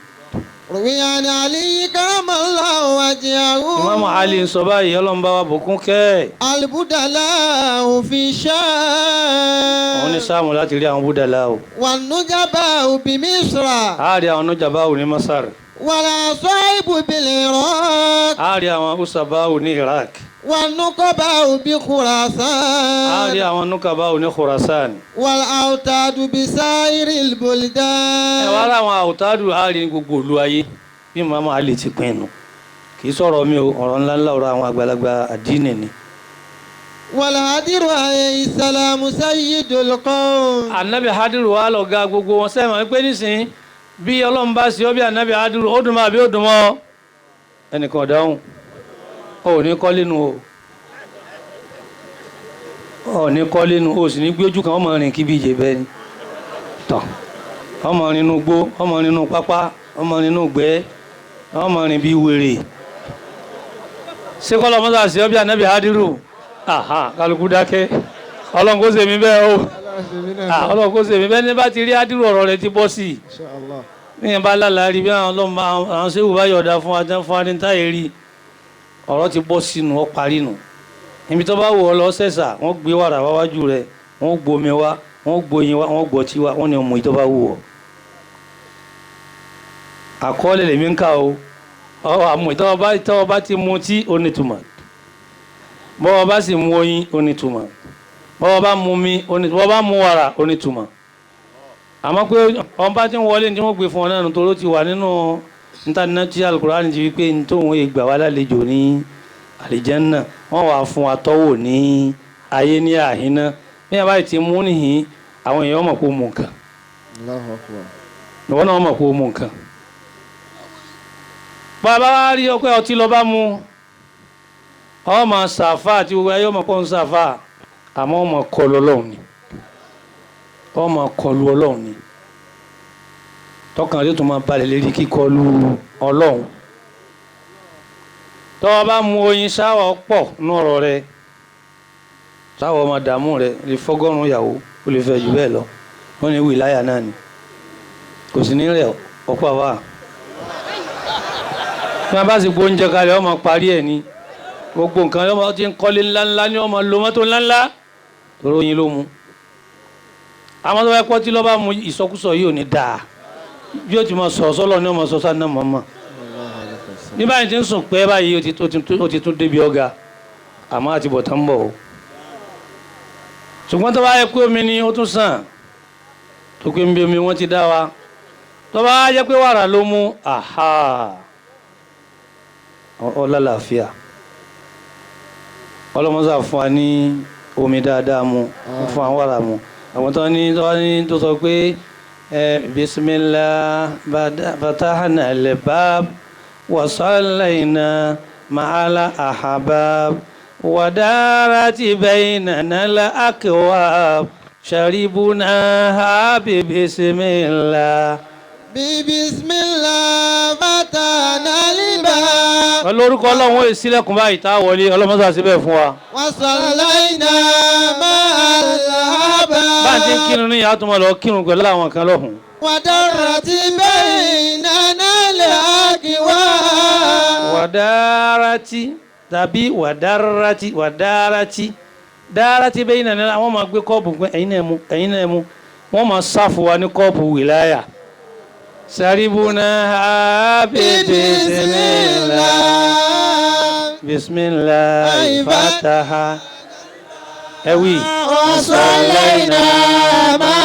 Speaker 2: روي عن علي كرم الله وجهه.
Speaker 1: Imam Ali ń sọ báyìí, Ọlọ́run bá wa bùkún kẹ́.
Speaker 2: البدلاء في
Speaker 1: Òun ní
Speaker 2: شام.
Speaker 1: sáàmù láti rí àwọn búdàlá o.
Speaker 2: والنجباء بمصر.
Speaker 1: A rí àwọn nujabáwò ní Masar.
Speaker 2: والعصائب بالعراق.
Speaker 1: A rí àwọn usabáwò ní Iraq.
Speaker 2: والنقباء
Speaker 1: A rí
Speaker 2: بخراسان.
Speaker 1: àwọn nukabáwò ní Khurasan.
Speaker 2: والأوتاد بسائر
Speaker 1: Ẹ wá
Speaker 2: البلدان.
Speaker 1: rá àwọn àwòtádù, a rí ní gbogbo ìlú ayé bí Imam Ali ti pinnu. Kì í sọ̀rọ̀ mi o, ọ̀rọ̀ ńláńlá ọ̀rọ̀ àwọn àgbàlagbà àdínì ni.
Speaker 2: والهدر عليه السلام سيد القوم.
Speaker 1: Anabi Hadiru wa lọ̀gá gbogbo wọn sẹ́wọ̀n pé nísìnyí bí Ọlọ́run bá ṣe ọ́ bí Anabi Hadiru ó dùn mọ́ àbí ó dùn mọ́ ẹnìkan dáhùn ó ní kọ́ lẹ́nu o, ó ní kọ́ lẹ́nu o, sì ní gbójú kan ọmọ rìn kíbi ìjẹ bẹ́ẹ̀ ni tán, ọmọ rìn inú gbó, ọmọ rìn inú pápá, ọmọ rìn inú gbẹ́, ọmọ rìn bí wèrè. Ṣé kọ́ lọ́mọ́sá ṣe ọ́ bí Anabi Hadiru? Aha, kálukú dákẹ́. Ọlọ́run kó ṣe mí bẹ́ẹ̀ o. Ọlọ́run kó ṣe mí bẹ́ẹ̀. Ní bá ti rí Hadiru ọ̀rọ̀ rẹ ti bọ́ sí i. Ní bá lálàá rí bí àwọn ọlọ́run àwọn sẹ́wù bá yọ̀ọ̀dá fún wa tán fún wa ní táyé rí, ọ̀rọ̀ ti bọ́ sínú ọ parí nù. Ibi tó bá wù ọ lọ sẹ̀sà, wọ́n gbé wàrà wá wájú rẹ̀, wọ́n gbomi wá, wọ́n gboyin wá, wọ́n gbọtí wá, wọ́n ní ọmọ yìí tó bá wù ọ. Àkọọ́lẹ̀ lèmi ń kà o. Ọ àmọ́ ìtọ́wọ́ bá ti mu tí ó nítumọ̀, bọ́wọ́ bá sì mu oyin ó nítumọ̀, bọ́wọ́ bá mu mi ó nítumọ̀, bọ́wọ́ bá mu wàrà ó nítumọ̀. Àmọ́ pé ọ̀n bá ti ń wọlé ní tí wọ́n gbé fún ọ náà nítorí ó ti wà nínú ntánínátì Al-Qur'ani ti wí pé ní tóun ìgbà wá lálejò ní àlìjánnà, wọ́n wàá fún wa tọ́wò ní ayé ní àhínná. Bí wọ́n bá ti mú nìyí, àwọn èèyàn mọ̀ kó mu nǹkan, ìwọ náà mọ̀ kó mu nǹkan. Bàbá wa rí ọpẹ́ ọtí lọ bá mu, ọmọ sàfà àti gbogbo ayé ọmọ kọ́ ń sàfà, àmọ́ ọmọ kọlu Ọlọ́run ni, ọmọ kọlu Ọlọ́run ni, tọkàn rẹ tó máa balẹ̀ lérí kíkọlu Ọlọ́run. Tọ́wọ́ bá mu oyin sáwọ́ pọ̀ nú ọ̀rọ̀ rẹ, sáwọ́ ọmọ dààmú rẹ lè fọ́gọ́rùn-ún ìyàwó, ó lè fẹ́ jù bẹ́ẹ̀ lọ, wọ́n ní wìláyà náà ni, kò sí ní rẹ̀ ọ̀pọ̀ àwa. Bí wọ́n bá sì gbóúnjẹ kalẹ̀, ọmọ parí ẹ̀ ni gbogbo nǹkan ọmọ ti ń kọ́lé ńláńlá ní ọmọ lo mọ́tò ńláńlá torí oyin ló mu. Àwọn tó bá pọ́ tí lọ́ bá mu ìsọkúsọ yìí ò ní dáa, bí ó ti máa sọ̀rọ̀ sọ́lọ̀ ní ọmọ sọ́sá náà mọ̀ọ́mọ̀. Ní báyìí ti ń sùn pẹ́ báyìí, ó ti tún débi ọ̀gá, àmọ́ àti bọ̀tán ń bọ̀ o. Ṣùgbọ́n tó bá yẹ pé omi ni ó tún sàn, tó pé ń bí omi wọ́n ti dá wa, tó bá yẹ pé wàrà ló mú, àhà, ọlọ́láfíà. Ọlọ́mọ́sá fún wa ní omi dáadáa mu, fún àwọn wàrà mu. Àwọn tó ní tó sọ pé bismillah fatahna al-bab wa sallayna ma'ala ahbab wa darati baynana al-akwab sharibuna bi bismillah.
Speaker 2: Bismillah fatahna al-bab.
Speaker 1: Pẹ̀lú orúkọ Ọlọ́run ó ṣílẹ̀kùn báyìí tá a wọlé, ọlọ́mọ́sá síbẹ̀ fún wa.
Speaker 2: Wa sallayna ma'al ahbab.
Speaker 1: Bá a ti ń kírun ní ìyá tó máa lọ kírun pẹ̀lú àwọn kan lọ́hùn.
Speaker 2: Wa darati baynana al-akwab.
Speaker 1: Wàdárátì tàbí wàdárátì wàdárátì Dára tí bẹ́yìn náà wọ́n máa gbé kọ́ọ̀pù pé ẹ̀yin náà mú, ẹ̀yin náà mú. Wọ́n máa sáfù wa ní kọ́ọ̀pù wìláyà. Sàríbùnà bismillah bismillah fataha. Ẹ̀wì.
Speaker 3: وصلينا مع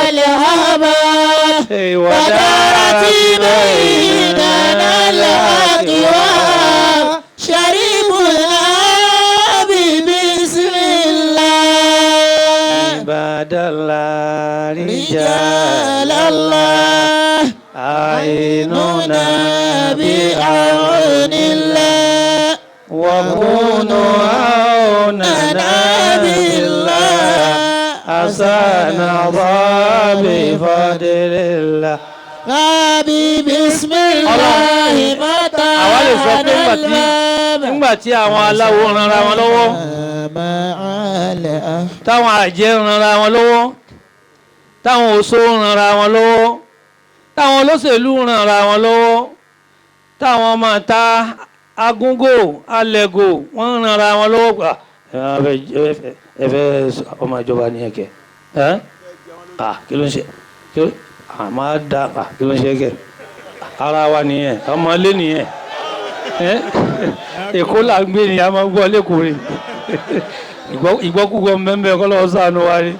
Speaker 3: الهبة ودارت بيننا الأكواب شريب الآب بسم الله
Speaker 1: عباد الله
Speaker 3: رجال الله
Speaker 1: أعيننا
Speaker 3: بعون الله
Speaker 1: وكونوا عوننا بالله عسانا بفضل الله.
Speaker 3: Rabi bisimilahi mata
Speaker 1: Àwa lè sọ pé nígbà tí àwọn aláwo ranra wọn lọ́wọ́, táwọn àjẹ́ ranra wọn lọ́wọ́, táwọn oṣó ranra wọn lọ́wọ́, táwọn olóṣèlú ranra wọn lọ́wọ́, táwọn ọmọ ta agúngò alẹ́gò wọ́n ranra wọn lọ́wọ́ gbà. Ẹ fẹ́ ọmọ ìjọba ní ẹ̀kẹ́ ẹ́ kí ló ń ṣe àmọ́ da kí ló ń ṣe kẹ́ ara wa nìyẹn, ọmọ ilé nìyẹn, Èkó là ń gbé ni a máa ń gbọ́ lẹ́kọ̀ọ́ rẹ̀ ìgbọ́kúgbọ́ mẹ́mẹ́ kọ́ lọ́wọ́ sànù wa ni.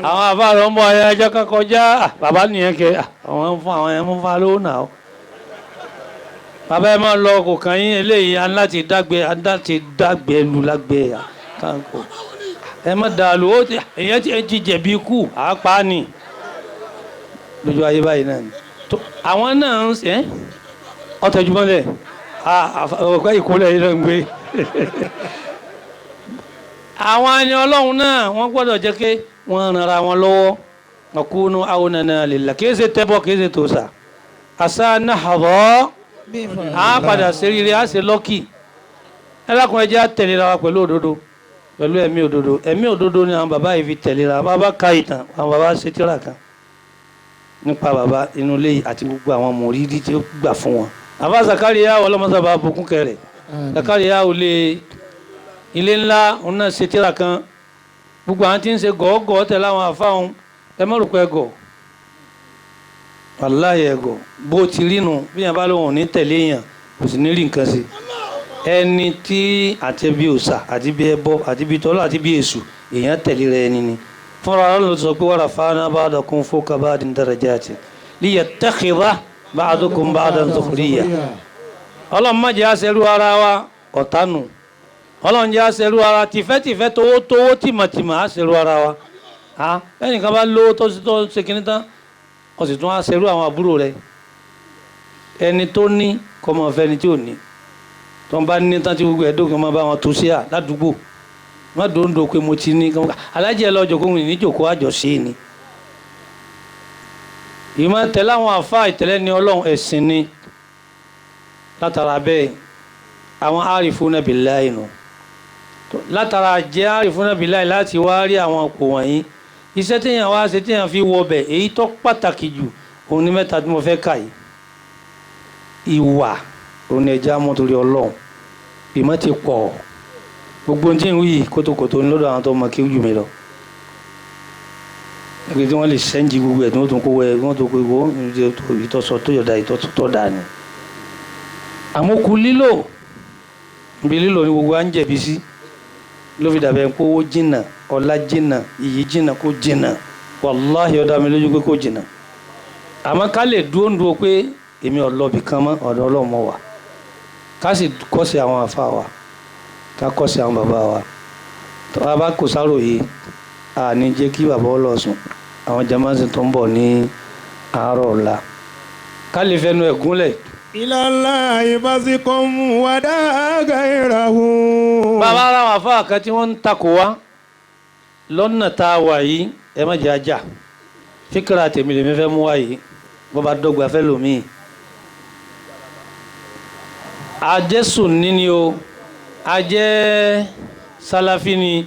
Speaker 1: Àwọn àbáàrọ̀ ń bọ̀ ayé ẹjọ́ kan kọjá bàbá nìyẹn kẹ́ àwọn ń fún àwọn ẹ̀ ń fún alówó náà. Bàbá ẹ máa lọ kò kàn yín eléyìí aláti dágbé aláti dágbé lu lágbé kanko ẹ má dàlú ó ti èyàn ti jẹ̀bi ikú àápá ni lójú ayé báyìí náà ni àwọn náà ń ẹ ọtẹjúmọ́lẹ̀ ọ̀gá ìkólẹ̀ yìí náà ń gbé. Àwọn ẹni Ọlọ́run náà wọ́n gbọ́dọ̀ jẹ́ pé wọ́n ràn ara wọn lọ́wọ́ ọkùnrin àwọn nana lè là kìí ṣe tẹ́bọ̀ kìí ṣe tòṣà àṣà náà àbọ̀ a padà ṣe rere a ṣe lọ́kì. Ẹlẹ́kùn ẹjẹ́ á tẹ̀léra wa pẹ̀lú òdodo, pẹ̀lú ẹ̀mí òdodo. Ẹ̀mí òdodo ni àwọn bàbá yìí fi tẹ̀léra. Bàbá ka ìtàn àwọn bàbá ṣe tírà kan nípa bàbá inú ilé àti gbogbo àwọn mòrídìí tí ó gbà fún wọn. Àbá Zakariya ọlọ́mọsábà bùkún kẹrẹ̀. Zakariya ò lè ilé ńlá òun náà ṣe tírà kan. Gbogbo àwọn tí ń ṣe gọ́ọ̀gọ́ tẹ̀lé àwọn àfáwọn ẹ má rò pé gọ̀ wàláyé ẹ̀gọ́ bó ti rí nu bí yẹn bá lóun ò ní tẹ̀lé yẹn kò sì ní rí nǹkan sí. Ẹni tí àti bí òòṣà àti bí ẹbọ àti bí tọ́lá àti bí èṣù èèyàn tẹ̀lé rẹ ẹni ni. Fúnra rẹ ló sọ pé wàrà fáná ba'dakum fawqa ba'din darajati liyattakhidha ba'dukum ba'dan sukhriya. Ọlọ́run má jẹ́ àṣẹrú ara wa ọ̀tá nù. Ọlọ́run jẹ́ àṣẹrú ara tìfẹ́tìfẹ́ towó towó tìmọ̀tìmọ̀ àṣẹrú ara wa. Ẹnìkan bá lówó tó ṣe kinní tán ó sì tún á ṣerú àwọn àbúrò rẹ̀. Ẹni tó ní kọ́ máa fẹ́ ẹni tí ò ní. Tó ń bá ní tán tí gbogbo ẹ̀dógún máa bá wọn tó sí à ládùúgbò. Má dòńdò pé mo ti ní. Alájẹ lọ jòkó mi ní jòkó àjọṣe ni. Ìmọ̀ tẹ̀lé àwọn àfa ìtẹ̀lẹ́ ni Ọlọ́run ẹ̀sìn ni. Látara bẹ́ẹ̀ àwọn àrífúnà billahi nù. Látara jẹ́ àrífúnà billahi láti wá rí àwọn òpó wọ̀nyí. Iṣẹ́ téèyàn wá ṣe téèyàn fi wọ ọbẹ̀ èyí tó pàtàkì jù òun ní mẹ́ta tí mo fẹ́ kà yìí. Ìwà òun ni ẹja mọ́ torí Ọlọ́run. Ìmọ̀ ti pọ̀ gbogbo ohun tí ń wí kótókótó ní lọ́dọ̀ àwọn tó mọ kí ó jù mí lọ. Ẹgbẹ́ tí wọ́n lè sẹ́ńjì gbogbo ẹ̀ tí wọ́n tún kó wẹ́ wọ́n tún kó ìwọ́ ìtọ́sọ tó yọ̀dá ìtọ́sọ tó dà ní. Àmókù lílò ibi lílò ni gbogbo à ń jẹ̀bi sí ló fi dàbẹ̀ pé owó jìnnà ọlá jìnnà iyì jìnnà kó jìnnà wàláhì ó dá mi lójú pé kó jìnnà. Àmọ́ ká lè dúró ń dúró pé èmi ọlọ́bì kan mọ́ ọ̀dọ̀ Ọlọ́run mọ́ wa ká sì kọ́sí àwọn àfa wa ká kọ́sí àwọn bàbá wa. Tó a bá kò sáró yìí a ní jẹ́ kí bàbá ọlọ́sùn àwọn jamasi tó ń bọ̀ ní àárọ̀ ọ̀la ká lè fẹnu ẹ̀ gúnlẹ̀.
Speaker 4: Ìlàlá ìbáṣekọ̀ wàdà gàìràhù.
Speaker 1: Bàbá ara àwọn àfa kan tí wọ́n ń takò wá lọ́nà tá a wà yìí ẹ má jẹ́ ajá fíkìrà tèmi lèmi fẹ́ mú wá yìí bó bá dọ́gba fẹ́ lòmíì. Ajẹ́ Sùnní ni o, ajẹ́ Sàláfì ni,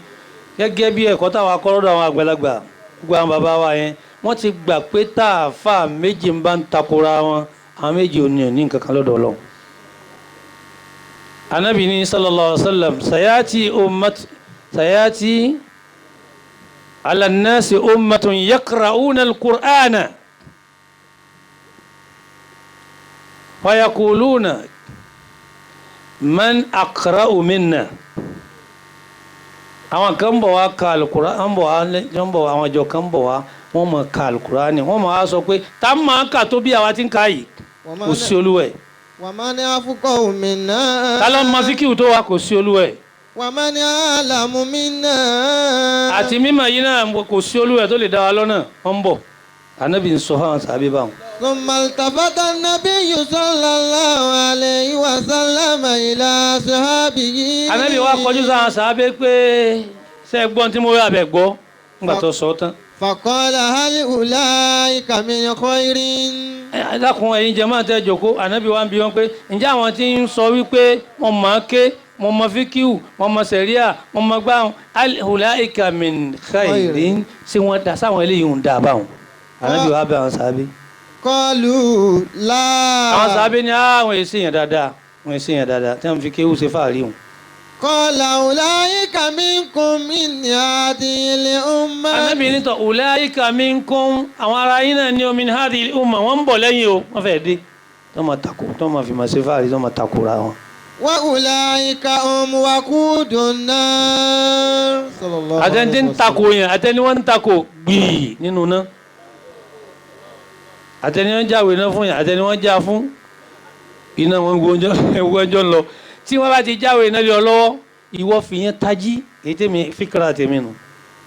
Speaker 1: gẹ́gẹ́ bí ẹ̀kọ́ táwọn akọ́rọ́dọ̀ àwọn àgbàlagbà gbogbo àwọn bàbá wa yẹn wọ́n ti gbà pé tá a fà méjì ń bá ń takora wọn àwọn méjì ò ní ní nǹkan kan lọ́dọ̀ Ọlọ́run. Anabi ní sallallahu alaihi wa sallam sayati ummat sayati ala nnasi ummatun yaqra'una al-Qur'ana fayakuluna man aqra'u minna. Àwọn kan bọ̀ wá ka al-Qur'an, ń bọ̀ wá ń bọ̀ wá, àwọn ìjọ kan bọ̀ wá, wọ́n máa ka al-Qur'ani, wọ́n máa sọ pé tá a máa kà tó bí àwa ti ń ka yìí, kò sí olúwẹ̀.
Speaker 2: ومن أفقه منا.
Speaker 1: Ta ló mọ fíkìú tó wa, kò sí olúwẹ̀.
Speaker 2: ومن أعلم منا.
Speaker 1: Àti mímọ̀ yìí náà kò sí olúwẹ̀ tó lè dá wa lọ́nà, wọ́n ń bọ̀. Ànábì ń sọ fáwọn sàbí báwọn.
Speaker 2: ثم التفت النبي صلى الله عليه وسلم إلى أصحابه.
Speaker 1: Ànábì wa kọjú sáwọn sàbí pé ṣé ẹ gbọ́n tí mo rí abẹ gbọ́ nígbà tó sọ tán.
Speaker 2: فقال هل أولئك من خير.
Speaker 1: Ẹ dákun ẹ̀yin jàmáà tẹ́ jókòó, Ànábì wa ń bi wọn pé ǹjẹ́ àwọn tí ń sọ wípé mo mọ̀ ọ́n ké, mo mọ fíkíù, mo mọ sẹ̀ríà, mo mọ gbáhùn, hal ulaika min khairin, ṣé wọ́n da sáwọn eléyìí ń da báwọn? Ànábì wa bẹ àwọn sàbí.
Speaker 2: قالوا لا.
Speaker 1: Àwọn sàbí ni àwọn èsì yẹn dáadáa, àwọn èsì yẹn dáadáa tí wọ́n fi kéwù ṣe fàárí wọn.
Speaker 2: قال أولئك منكم من هذه الأمة.
Speaker 1: Ànábì ní tọ́ ulaika minkum, àwọn ará yín náà ní omi ní hadhihi umma, wọ́n ń bọ̀ lẹ́yìn o, wọ́n fẹ́ẹ́ dé tó máa takò, tó máa fi máa ṣe fàárí, tó máa takòra wọn.
Speaker 2: وأولئك هم وقود النار. صلى الله عليه
Speaker 1: Àtẹni tí ń
Speaker 2: وسلم.
Speaker 1: takò yẹn, àtẹni wọ́n ń takò gbìí nínú náà, àtẹni wọ́n jáwé náà fún yẹn, àtẹni wọ́n já fún iná wọn gbọ́njọ́ lọ. Tí wọ́n bá ti jáwé iná lé ọ lọ́wọ́, ìwọ fi yẹn tají, èyí tèmi fíkra tèmi nù.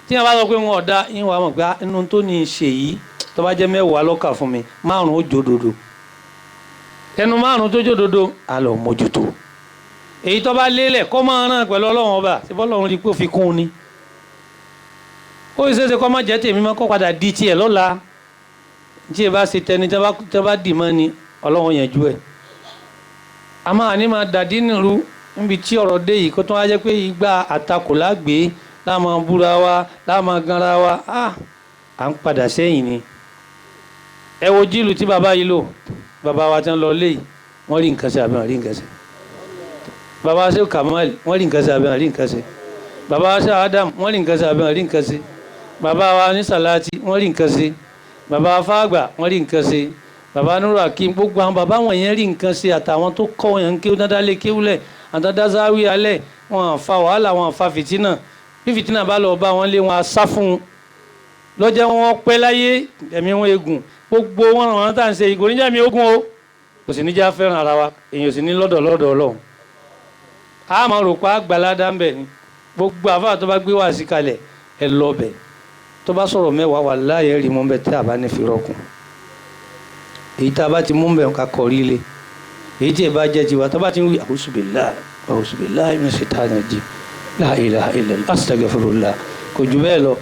Speaker 1: Tí wọ́n bá sọ pé wọn ọ̀dà yín wàá mọ̀ pé inú tó ní í ṣe yìí tó bá jẹ́ 10 lọ́kà fún mi, 5 ó jódodo, ẹnu 5 tó jódodo á lọ mójútó. Èyí tó bá lélẹ̀ kọ́ máa ràn pẹ̀lú Ọlọ́run ọba, ṣé bọ́lọ́run rí i pé ó fi kún un ni. Ó ṣe é ṣe kọ́ má jẹ́ tèmi mọ́, kó padà di tiẹ̀ lọ́la. Tí ẹ bá ṣe tẹni tí wọ́n bá dì mọ́ ni Ọlọ́run yẹn ju ẹ̀. A máa ní máa dàdí nìlú níbi tí ọ̀rọ̀ dé yìí, kó tó wá jẹ́ pé igba àtakò lágbè láàmú búra wa, láàmú ganra wa, à ń padà sẹ́yìn ni. Ẹ wo jíìlù tí bàbá yìí lò, bàbá wa ti ń lọ léyìí, wọ́n rí nǹkan ṣe àbí wọ́n rí nǹkan ṣe. Bàbá ṣe Kamal, wọ́n rí nǹkan ṣe àbí wọ́n rí nǹkan ṣe. Bàbá ṣe Adam, wọ́n rí nǹkan ṣe àbí wọ́n rí nǹkan ṣe. Bàbá wa ní Sàláàtì, wọ́n rí nǹkan ṣe. Bàbá Fáàgbà, wọ́n rí nǹkan ṣe. Bàbá Nuru Akim, gbogbo àwọn bàbá wọ̀nyẹn rí nǹkan ṣe, àtàwọn tó kọ́ yẹn ń kéwú dáadáa lé kéwúlẹ̀, àtàdá záwí alẹ̀, wọn à fa wàhálà, wọn à fa fìtínà. Bí fìtínà bá lọ bá wọn lé, wọn á sá fún un. Lọ́jọ́ wọn pẹ́ láyé, ẹ̀mí wọn egun. Gbogbo wọn ràn wọn tá à ń ṣe ìgò níjà mi ogun o. Kò sì ní já fẹ́ràn ara wa, èèyàn sì ní lọ́dọ̀ lọ́dọ̀ Ọlọ́run. A máa rò pa àgbàládá ń bẹ̀ ni. Gbogbo àfáà tó bá gbé wá sí kalẹ̀, ẹ lọ bẹ̀. Tó bá sọ̀rọ̀ 10 wà láàyè rí mọ́ bẹ́ẹ̀ tí a bá ní fi rọ́kùn. Èyí tá a bá ti mú bẹ̀ ká kọrí ilé. Èyí tí ẹ bá jẹ́ tiwa, tó bá ti ń wí a'udhu billahi, a'udhu billahi minash shaitani rajim, la ilaha illallah, astaghfirullah, kò jù bẹ́ẹ̀ lọ.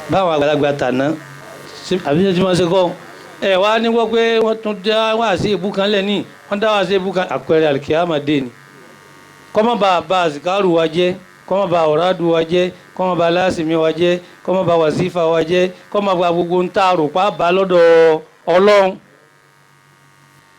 Speaker 1: Báwọn àgbàlagbà tàná, àbí ṣe tí wọ́n ṣe kọ́ ẹ wá ní wọ́n pé wọ́n tún dá wá sí ìbú kan lẹ́ni, wọ́n dá wá sí ìbú kan, àpẹẹrẹ àlìkíyàmá dé ni. Kọ́mọ́ bá bá àsìkárù wa jẹ́, kọ́mọ́ bá ọ̀rádù wa jẹ́, kọ́mọ́ bá lásìmí wa jẹ́, kọ́mọ́ bá wàsífà wa jẹ́, kọ́mọ́ bá gbogbo ń tá àrò pa bá lọ́dọ̀ Ọlọ́run.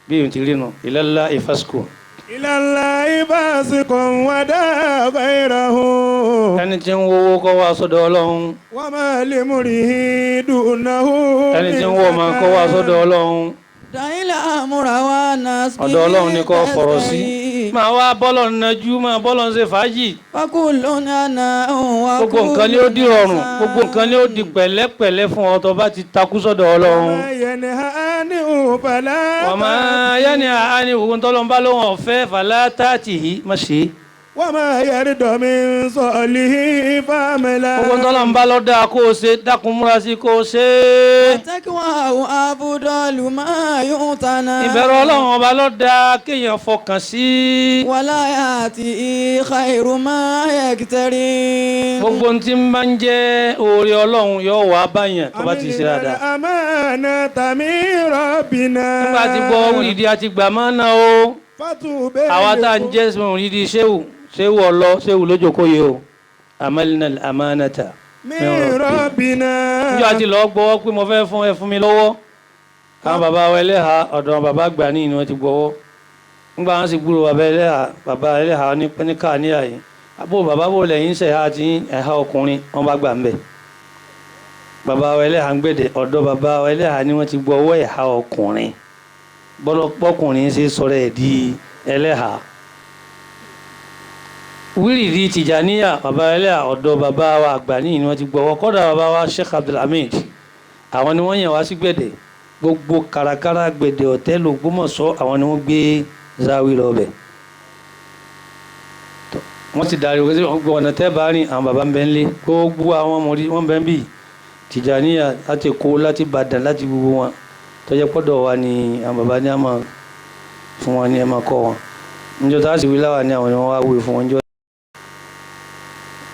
Speaker 1: Bí n ti rí nu, ìlàlá ìfàsíkò.
Speaker 4: Ìlàlá ìfàsíkò wà dá ghayrahu.
Speaker 1: Ẹni tí ń wowó kọ́ wá sọ́dọ̀ Ọlọ́run.
Speaker 4: Wa ma li murihi dunahu.
Speaker 1: Ẹni tí ń wọ́ ọmọ kọ́ wá sọ́dọ̀ Ọlọ́run.
Speaker 3: Dàílà àmúra wa nas.
Speaker 1: Ọ̀dọ̀ Ọlọ́run ni kò fọ̀rọ̀ sí. Máa wá bọ́lọ̀ nájú, máa bọ́lọ̀ ń ṣe fàájì. Gbogbo nǹkan ni ó di rọrùn, gbogbo nǹkan ni ó di pẹ̀lẹ́pẹ̀lẹ́ fún ọ tó bá ti takú sọ́dọ̀ Ọlọ́run. Wa ma yanha anhu, ògùn tọ́lọ́n bá lóhùn ọ̀fẹ́ fala ta'tihi, má ṣe é.
Speaker 4: Wa ma yarda min salihi fa'amala.
Speaker 1: Gbogbo tọ́lọ́n bá lọ dáa kó o ṣe, dákun múra sí kó o ṣe é.
Speaker 3: Taqwa afdalu ma yu'tana.
Speaker 1: Ìbẹ̀rù Ọlọ́run ọba ló dáa kéèyàn fọkàn sí.
Speaker 3: Wala ya'ti khairu ma yaktarin.
Speaker 1: Gbogbo ohun tí ń bá ń jẹ́ oore Ọlọ́run yóò wá báyàn tó bá ti ṣe dáadáa.
Speaker 4: Amanata min rabbina.
Speaker 1: Nígbà tí gbọ́ wíìdì àti gbà máa ń ná o. Àwa tá à ń jẹ́ wíìdì ṣéwù, ṣéwù ọlọ, ṣéwù lójókòó yìí o. Amalna amanata
Speaker 4: min rabbina.
Speaker 1: Níjọ́ àti lọ́ọ́ gbọ́wọ́ pé mo fẹ́ fún ẹ fún mi lọ́wọ́. Àwọn bàbá wa ẹlẹ́hà, ọ̀dọ̀ bàbá àgbà ní ìní wọn ti gbọ́wọ́. Nígbà wọn sì gbúrò bàbá ẹlẹ́hà, bàbá ẹlẹ́hà ní káà ní àyè. Bó bàbá bó lẹ́yìn ṣe ẹ̀há tí ẹ̀há ọkùnrin wọ́n bá gbà ń bẹ̀. Bàbá wa ẹlẹ́hà ń gbẹ̀dẹ̀ ọ̀dọ́ bàbá wa ẹlẹ́hà ni wọ́n ti gbọ́ ọwọ́ ẹ̀há ọkùnrin. Bọ́lọ́pọ̀kùnrin ṣe sọ̀rọ̀ ẹ̀ di ẹlẹ́hà. Wírìdì Tìjàníyà bàbá ẹlẹ́hà ọ̀dọ́ bàbá wa àgbà níyì ni wọ́n ti gbọ́ ọwọ́. Kọ́dà bàbá wa Sheikh Abdulhamid àwọn ni wọ́n yàn wá sí gbẹ̀dẹ̀. Gbogbo kàràkàrà gbẹ̀dẹ̀ ọ̀tẹ́ l'Ògbómọ̀ṣọ́ àwọn ni wọ́n gbé záwí lọ bẹ̀. Wọ́n ti darí gbogbo ọ̀nà tẹ́ bá rìn àwọn bàbá ń bẹ ń lé gbogbo àwọn ọmọdé wọ́n bẹ ń bì Tìjàníyà láti Èkó láti Ìbàdàn láti gbogbo wọn tọ́jẹ́ pọ́dọ̀ wa ni àwọn bàbá ní àmọ́ fún wọn ní ẹ máa kọ́ wọn níjọ́ tá a sì wí láwà ní àwọn ni wọ́n wá wí fún wọn níjọ́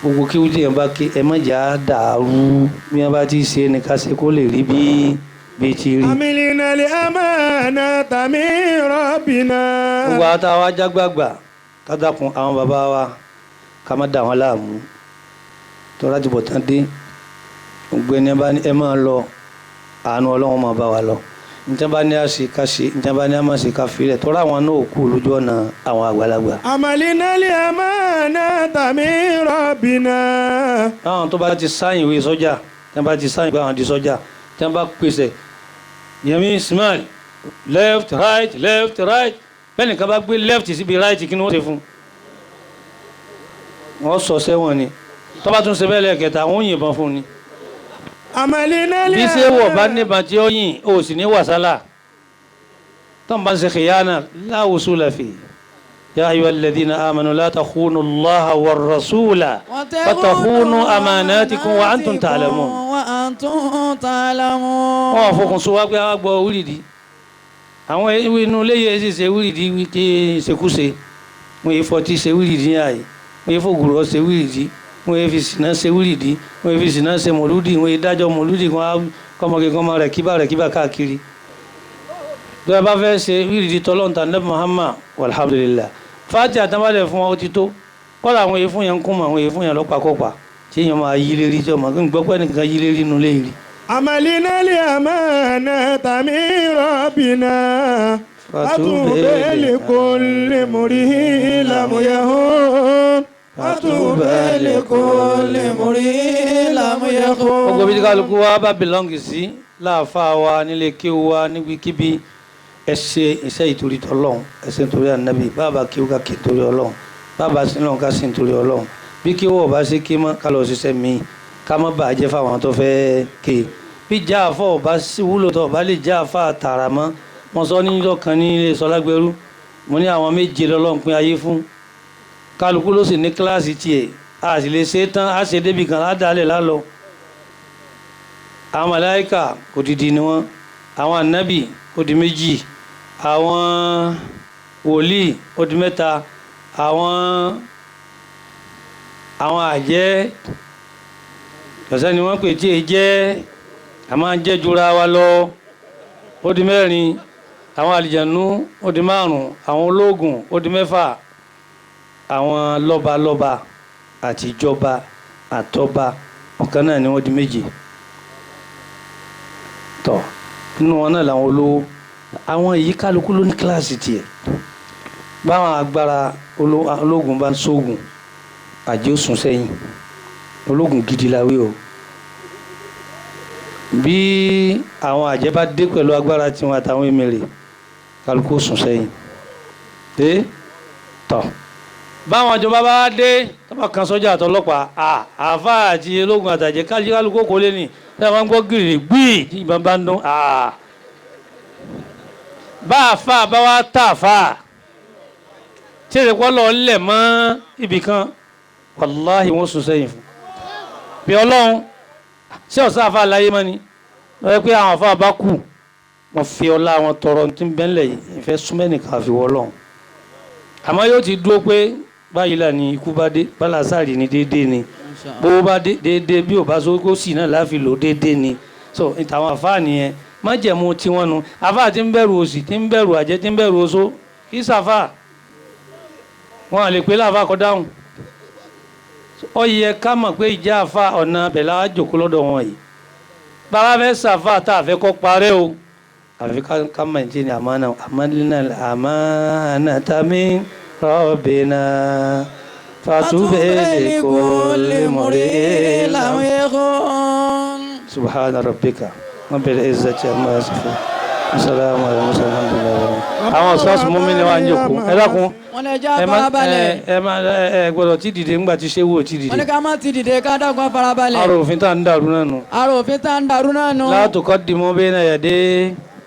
Speaker 1: gbogbo kí wúdí yẹn bá ké ẹ má jà á dàrú bí wọ́n bá ti ṣe é ní ká ṣe kó lè rí bí bí ti rí.
Speaker 4: Amilina li amanata min rabbina.
Speaker 1: Gbogbo àwọn tá a wá jágbàgbà ká dákun àwọn bàbá wa ká má dà wọ́n láàmú tọ́lá ti bọ̀ tán dé gbogbo ẹni bá ní ẹ máa lọ àánú Ọlọ́run máa bá wa lọ níta bá ní àṣe ká ṣe níta bá ní àmà ṣe ká filẹ̀ tọ́lá àwọn náà kú lójú ọ̀nà àwọn àgbàlagbà.
Speaker 4: Amalina li amanata min rabbina.
Speaker 1: Àwọn tó bá ti sáyìn ìwé sọ́jà tí wọ́n bá ti sáyìn ìwé àwọn di sọ́jà tí wọ́n bá pèsè yẹmi smile left right left right bẹ́ẹ̀ nìkan bá gbé left síbi right kí ni wọ́n ṣe fún un wọ́n sọ sẹ́wọ̀n ni tó bá tún ṣe bẹ́ẹ̀ lẹ́ẹ̀kẹta wọ́n yìnbọn fún ni.
Speaker 4: Amalina li
Speaker 1: bí ṣé wọ̀ bá níbọn tí ó yìn ó sì ní wàsálà tó ń bá ń ṣe khiyana la wusula fi ya ayyuhal ladhina amanu la takhunu Allaha war rasula wa takhunu amanatikum wa antum ta'lamun.
Speaker 3: Wa antum ta'lamun.
Speaker 1: Wọ́n fọkùn sọ wá pé àwọn gbọ́ wúrìdì àwọn inú ilé yẹn sì ṣe wúrìdì kí ṣekúṣe wọ́n yìí fọtí ṣe wúrìdì ní àyè wọ́n yìí fògùrọ̀ ṣe wúrìdì wọ́n yìí fi sìnà ṣe wúrìdì wọ́n yìí fi sìnà ṣe mọ̀lúdì wọ́n yìí dájọ́ mọ̀lúdì kọ́mọkè kọ́mọ rẹ̀ kíbà rẹ̀ kíbà káàkiri. Bí wọ́n bá fẹ́ ṣe wúrìdì tọ́lọ́ǹtà ní Muhammad walhamdulillah fati àtàwálẹ̀ fún wọn ó ti tó kọ́lá àwọn èyí fún yẹn ń kún mọ́ àwọn èyí fún yẹn lọ́pàkọ́pà tí èèyàn máa yí lérí tí ọmọ kí n gbọ́ pé ẹnìkan yí lérí inú lé rí.
Speaker 4: Amalina li amanata min rabbina. Fatuba li kulli mri'in lam yahun. Fatuba li kulli mri'in lam yahun.
Speaker 1: Gbogbo bí kálukú wa bá bìlọ́ǹgì sí láàfáà wa nílé kéwú wa níbikíbi ẹ ṣe iṣẹ́ ìtorí tọlọ́hun ẹ ṣe nítorí ànábì bàbá kéwú ká kí nítorí Ọlọ́hun bàbá sílọ̀n ká sí nítorí Ọlọ́hun bí kéwú ọba ṣe ké mọ́ ká lọ ṣiṣẹ́ míì ká má bàa jẹ́ fáwọn tó fẹ́ ké bí já àfọ́ ọba wúlò tó ọba lè já àfá tààrà mọ́ mo sọ níjọ́ kan ní ilé Sọlágbẹ́rú mo ní àwọn méje lọ́lọ́run pín ayé fún kálukú ló sì ní kíláàsì tiẹ̀ a sì lè ṣe é tán a ṣe débì kan ládàálẹ̀ lálọ. Àwọn màláíkà odidi ni wọ́n àwọn ànábì ó di méjì àwọn wòlíì ó di mẹ́ta àwọn àjẹ́ kẹsẹ́ ni wọ́n pè tí èyí jẹ́ a máa ń jẹ́ jura wa lọ ó di mẹ́rin àwọn àlìjànú ó di márùn-ún àwọn ológun ó di mẹ́fà àwọn lọ́balọ́ba àtijọba àtọba ọ̀kan náà ni wọ́n di méje tọ̀ nínú wọn náà làwọn olówó àwọn èyí kálukú ló ní kíláàsì tiẹ̀ báwọn agbára ológun bá ń sóògùn àjẹ́ òsùn sẹ́yìn ológun gidi la wí o bí àwọn àjẹ́ bá dé pẹ̀lú agbára tiwọn àtàwọn èmèrè kálukú òsùn sẹ́yìn dé tọ̀ báwọn ìjọba bá dé tọ́ba kan sọ́jà àtọlọ́pàá àáfà àti ológun àtàjẹ́ kálukú kò lé ní tí wọ́n gbọ́ gírì gbìí tí ìbọn bá ń dún bá àáfà bá wá tà àáfà tí èrè pọ́ lọ lẹ̀ mọ́ ibì kan wàláhì wọ́n sùn sẹ́yìn fún bí ọlọ́run ṣé ọ̀sán àáfà láyé mọ́ ni lọ́wọ́ pé àwọn àáfà bá kù wọ́n fi ọlá wọn tọrọ tí ń bẹ́ńlẹ̀ yìí ìfẹ́ súnmẹ́ nìkan àfi wọ́ ọlọ́run àmọ́ yóò ti dúró pé báyìí là ní ikú bá dé bálásàrì ní déédéé ni bó bá dé déédéé bí ò bá so kó sì náà láfi lò déédéé ni so ìtàwọn àfáà nìyẹn májẹ̀mú tiwọn nu àfáà tí ń bẹ̀rù òṣì tí ń bẹ̀rù àjẹ́ tí ń bẹ̀rù oṣó kì í sàfáà wọn à lè pé láàfáà kọ́ dáhùn ó yẹ ká mọ̀ pé ìjà àfáà ọ̀nà bẹ̀là jòkó lọ́dọ̀ wọn yìí bàbá fẹ́ sàfáà tá a fẹ́ kọ́ parẹ́ o àfi ká mọ̀ ní ti àmánà àmánà tàmí rabbina Fatube likulli
Speaker 3: لم
Speaker 1: murin.
Speaker 3: يخن.
Speaker 1: Subhana rabbika rabbil izzati amma yasifun. Assalamu alaikum warahmatullahi wabarakatuh. Àwọn sọ́ọ̀sì mú mi ni wọ́n á ń jókòó. Ẹ dákun.
Speaker 3: Wọ́n lè já
Speaker 1: Ẹ má
Speaker 3: farabalẹ̀.
Speaker 1: ẹ má ẹ gbọ́dọ̀ tí dìde ńgbà tí ṣé wò tí
Speaker 3: Wọ́n ní
Speaker 1: dìde.
Speaker 3: ká má ti dìde, ká dákun farabalẹ̀.
Speaker 1: Àrò òfin tá à ń dàrú náà nù.
Speaker 3: Àrò òfin tá ń dàrú náà nù.
Speaker 1: La tuqaddimu bayna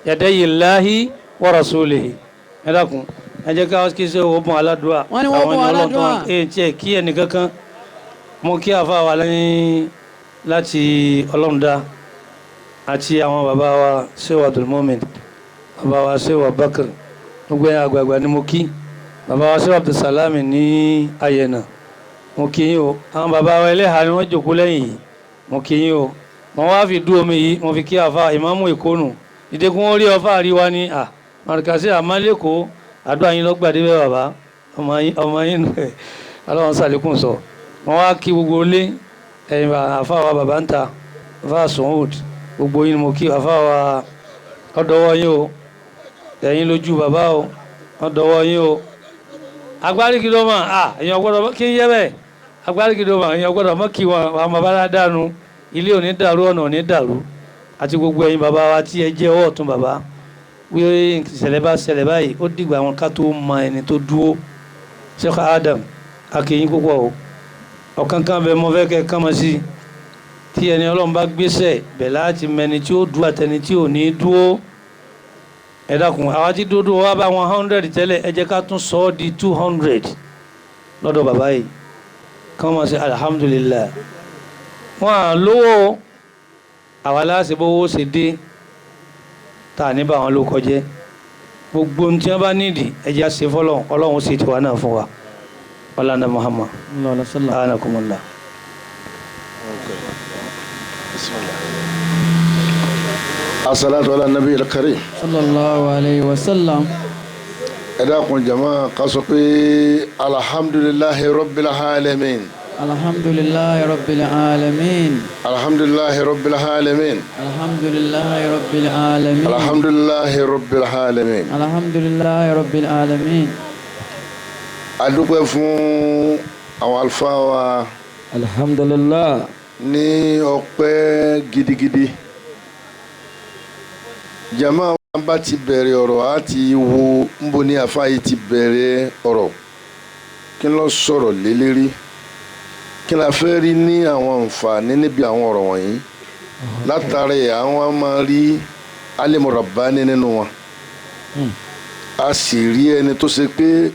Speaker 1: yadayi Allahi wa rasulihi. Ẹ dákun, ẹ jẹ́ ká kí ṣe owó bùn aládùá.
Speaker 3: Wọ́n ní wọ́n bùn
Speaker 1: Àwọn ẹni Ọlọ́run tó
Speaker 3: aládùá.
Speaker 1: wà- ẹ tiẹ̀ kí ẹnìkankan. Mo kí àfa wa lẹ́yìn láti Ọlọ́rundá àti àwọn bàbá wa Shehu Abdulmumin, bàbá wa Shehu Abubakar, gbogbo ẹ̀yin àgbààgbà ni mo kí. Bàbá wa Shehu Abdulsalami ní Ayẹ̀nà, mo kí yín o. Àwọn bàbá wa ẹlẹ́hàá ni wọ́n jókòó lẹ́yìn yìí, mo kí yín o. Mo wá fi dú omi yìí, mo fi kí àfa ìmáàmù Èkó nù. Ìdẹ́kun orí ọfà àríwá ni à màrìkàsí àmàlẹ́kọ̀ọ́ àdúrà yín lọ́gbàdé bẹ́ẹ̀ bàbá ọmọ yín nù ẹ̀ ọlọ́run sàlékún sọ. Mo wá kí gbogbo ilé ẹ̀yin àfa wa bàbá ń ta àfa sùnwòd, gbogbo yín ni mo kí. Àfa wa ọ̀dọ́wọ́ yín o, ẹ̀yin lójú bàbá o, ọ̀dọ́wọ́ yín o. Agbárí kí ló mọ̀ à èèyàn gbọ́dọ̀ kí ń yẹ bẹ́ẹ̀. Agbárí kí ló mọ̀ èèyàn gbọ́dọ̀ mọ̀ kí wọn àwọn bàbá dànù, ilé ò ní dàrú, ọ̀nà ò ní dàrú. Àti gbogbo ẹ̀yin bàbá wa tí ẹ jẹ́ ọwọ́ ọ̀tún bàbá, wí ìṣẹ̀lẹ̀ bá ṣẹlẹ̀ báyìí ó dìgbà wọn ká tó mọ ẹni tó dúró. Sheikh Adam akínyìn púpọ̀ o, ọ̀kan kan bẹ mọ fẹ́ kẹ́ kán mọ́ sí tí ẹni Ọlọ́run bá gbéṣẹ̀ bẹ̀ láti mẹni tí ó dúró àtẹni tí ò ní dúró. Ẹ dákun, àwa tí dúró wá bá wọn 100 tẹ́lẹ̀, ẹ jẹ́ ká tún sọ ọ́ di 200 lọ́dọ̀ bàbá yìí kán máa ṣe alhamdulillah. Wọn à lówó àwa láṣẹ bówó ṣe dé tá a ní bá wọn ló kọjẹ́. Gbogbo ohun tí wọ́n bá nídìí ẹ jẹ́ á ṣe fọlọ́run, Ọlọ́run sì tiwa náà fún wa. Ọlọ́run Muhammad anakumullah.
Speaker 5: Asalatu ala nabi al-karim.
Speaker 3: Sallallahu alayhi wa sallam.
Speaker 5: Ẹ dákun jama, ká sọ pé alhamdulillahi rabbil alamin.
Speaker 3: Alhamdulillahi rabbil alamin.
Speaker 5: Alhamdulillahi rabbil alamin.
Speaker 3: Alhamdulillahi rabbil alamin.
Speaker 5: Alhamdulillahi rabbil alamin.
Speaker 3: Alhamdulillahi rabbil alamin.
Speaker 5: A dúpẹ́ fún àwọn àlùfáà wa.
Speaker 2: Alhamdulillah.
Speaker 5: Ní ọpẹ́ gidigidi. Jama wa bá ti bẹ̀rẹ̀ ọ̀rọ̀, á ti wo nbo ní àfa yìí ti bẹ̀rẹ̀ ọ̀rọ̀, kí ló sọ̀rọ̀ lélẹ́rí, kí la fẹ́ rí ní àwọn àǹfààní níbi àwọn ọ̀rọ̀ wọ̀nyí. Látàrí àwọn máa rí alimọ̀rọ̀bání nínú wọn, a sì rí ẹni tó ṣe pé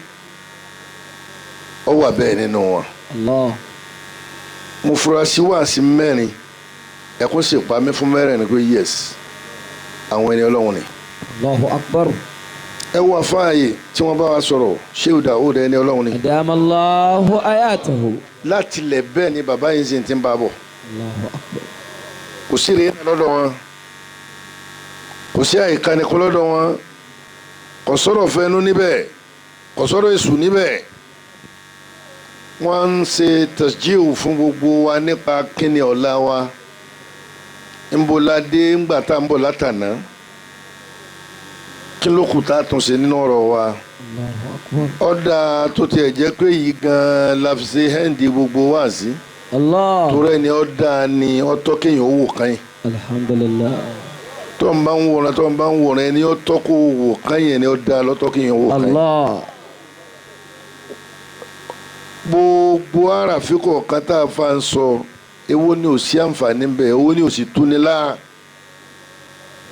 Speaker 5: ó wà bẹ́ẹ̀ nínú wọn.
Speaker 2: Allah.
Speaker 5: Mo fura sí wáàsí mẹ́rin, ẹkún sì pa mí fún mẹ́rin pé yes, àwọn ẹni Ọlọ́run ni.
Speaker 2: Allahu akbar.
Speaker 5: Ẹ wo àfáàyè tí wọ́n bá wa sọ̀rọ̀, Shehu Daoud ẹni Ọlọ́run ni.
Speaker 2: Adamallahu ayatahu.
Speaker 5: Láti ilẹ̀ bẹ́ẹ̀ ni bàbá yìí sì ti ń bá bọ̀.
Speaker 2: Allahu akbar.
Speaker 5: Kò sí rèé lọ́dọ̀ wọn, kò sí àìkánikọ́ lọ́dọ̀ wọn, kò sọ̀rọ̀ fẹnu níbẹ̀, kò sọ̀rọ̀ èṣù níbẹ̀. Wọ́n ń ṣe tasjiu fún gbogbo wa nípa kíni ọ̀la wa, ńbọ̀ládé ńgbà tá à ń bọ̀ látàná, kí ló kù tá a tún ṣe nínú ọ̀rọ̀ wa.
Speaker 2: Allahu akbar.
Speaker 5: Ọ̀dà tó tiẹ̀ jẹ́ pé yìí gan-an la fi ṣe hẹ́ǹdì gbogbo wá sí.
Speaker 2: Allah.
Speaker 5: Torí ẹni ọ̀dà ni ọ̀tọ́ kéèyàn ó wò kán yìí.
Speaker 2: Alhamdulillah.
Speaker 5: Tó ń bá ń wòran, tó ń bá ń wòran, ẹni ọ̀tọ́ kó wò kán yìí, ẹni ọ̀dà lọ́tọ́ kéèyàn ó wò kán yìí.
Speaker 2: Allah.
Speaker 5: Gbogbo àràfin kọ̀ọ̀kan tá a fa ń sọ, èwo ni ò sí àǹfààní ń bẹ, èwo ni ò sì túni lá.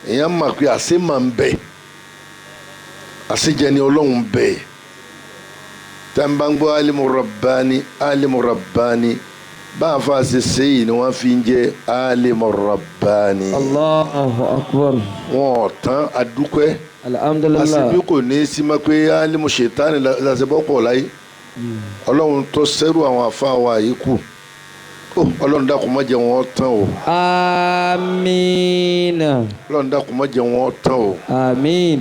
Speaker 5: Èèyàn mà pé àṣẹ mà ń bẹ, àṣejẹ ni Ọlọ́run bẹ. Tá n bá ń gbọ́ alimu rabbani, alimu rabbani, bá a fa ṣe ṣe yìí ni wọ́n fi ń jẹ́ alimu rabbani.
Speaker 2: Allahu akbar.
Speaker 5: Wọn ò tán, adúpẹ́.
Speaker 2: Alhamdulillah.
Speaker 5: Àṣebí kò ní í sí mọ́ pé alimu ṣètánì làṣebọ́pọ̀ láyé. Ọlọ́run tó sẹ́rù àwọn àfa wa yìí kù. Ọlọ́run dákun má jẹ́ wọn tán o.
Speaker 2: Àmín.
Speaker 5: Ọlọ́run dákun má jẹ́ wọn tán o.
Speaker 2: Àmín.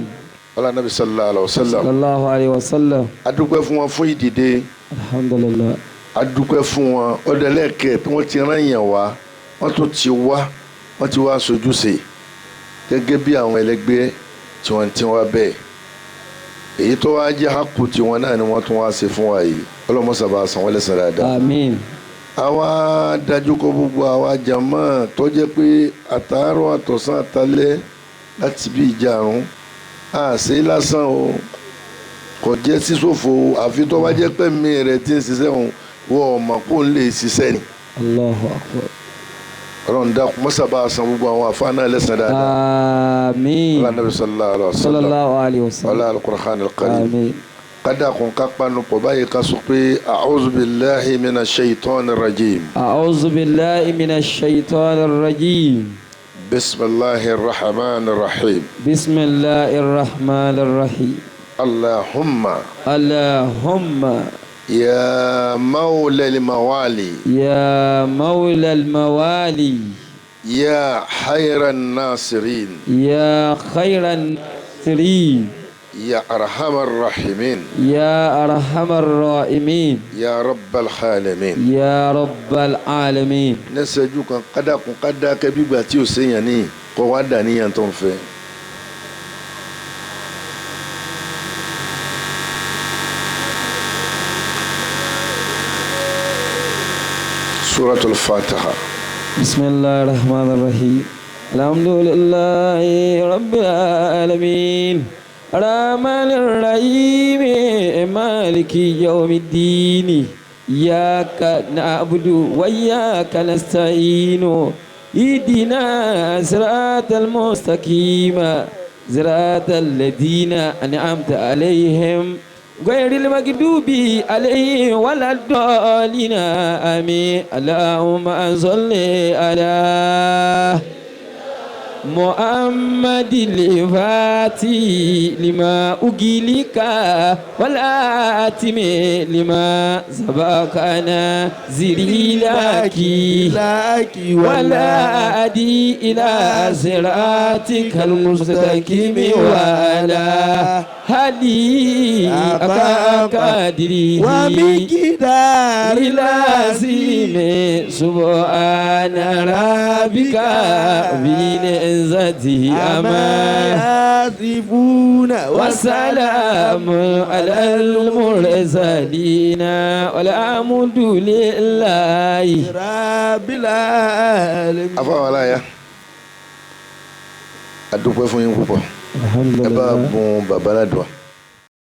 Speaker 5: Ọlọ́run Nabi sallallahu alaihi wasallam.
Speaker 2: Sallallahu alaihi wasallam.
Speaker 5: A dúpẹ́ fún wọn fún ìdìde.
Speaker 2: Alhamdulillah.
Speaker 5: A dúpẹ́ fún wọn ọ̀dẹ̀lẹ́kẹ̀ tí wọ́n ti rán yàn wá, wọ́n tún ti wá, wọ́n ti wá sojúṣe gẹ́gẹ́ bí àwọn ẹlẹgbẹ́ tí wọ́n ti wá bẹ́ẹ̀. Èyí tó wá jẹ́ àkù tiwọn náà ni wọ́n tún wá ṣe fún wa yìí. Ọlọ́mọṣàbà san wọ́n lẹ́san dáadáa.
Speaker 2: Àmín.
Speaker 5: Àwa dájú kọ gbogbo àwa jàmá tó jẹ́ pé àtàárọ̀ àtọ̀sán àtalẹ́ láti bí ìjàrún àṣẹ lásán o, kò jẹ́ sísòfò, àfi tó bá jẹ́ pé mi rẹ̀ ti ń ṣiṣẹ́ òun wọ́n ọ̀mọ̀ kó ń lè ṣiṣẹ́ ni.
Speaker 2: Allahu akbar.
Speaker 5: Ọlọ́run dákun mọ́sàbá san gbogbo àwọn àfa náà lẹ́san dáadáa.
Speaker 2: Àmín.
Speaker 5: Ọlá Nabi sallallahu alaihi wasallam.
Speaker 2: Sallallahu alaihi wasallam.
Speaker 5: Ọlá al-Qur'an al-Karim.
Speaker 2: Àmín.
Speaker 5: Kádàkùn kápánu pọ̀ báyìí ká sọ pé a'udhu billahi minash shaitanir rajim.
Speaker 2: A'udhu billahi minash shaitanir rajim.
Speaker 5: Bismillahir rahmanir rahim.
Speaker 2: Bismillahir rahmanir rahim.
Speaker 5: Allahumma.
Speaker 2: Allahumma.
Speaker 5: Ya mawla al-mawali.
Speaker 2: Ya mawla al-mawali.
Speaker 5: Ya khayran nasirin.
Speaker 2: Ya khayran nasirin.
Speaker 5: Ya arhamar rahimin.
Speaker 2: Ya arhamar rahimin.
Speaker 5: Ya rabbal alamin.
Speaker 2: Ya rabbal alamin.
Speaker 5: Níṣẹ́jú kan kádàkùn kádàkẹ́ bígbà tí ò séyàn ní kọ́ wá dà níyàn tó ń fẹ́. Suratul Fatiha.
Speaker 2: Bismillahir rahmanir rahim. Alhamdulillahi rabbil alamin. Rahmanir rahim. Maliki yawmiddin. Iyyaka na'budu wa iyyaka nasta'in. Ihdina siratal mustaqim. Siratal ladina an'amta alayhim. Ghayril maghdubi alayhim waladdallin. Amin. Allahumma salli ala Muhammadil Fati lima ugilika wal atimi lima sabaqana zirilaki wala adi ila siratikal mustaqimi wala hadi akadiri
Speaker 4: wa miqdari
Speaker 2: lazimi subhana rabbika bil izzati amma
Speaker 4: yasifuna
Speaker 2: wa salamun alal mursalin walhamdulillahi
Speaker 4: rabbil alamin.
Speaker 5: Afa wala ya adúpẹ́ fún yín púpọ̀. Ẹ bá bùn bàbá ládùá.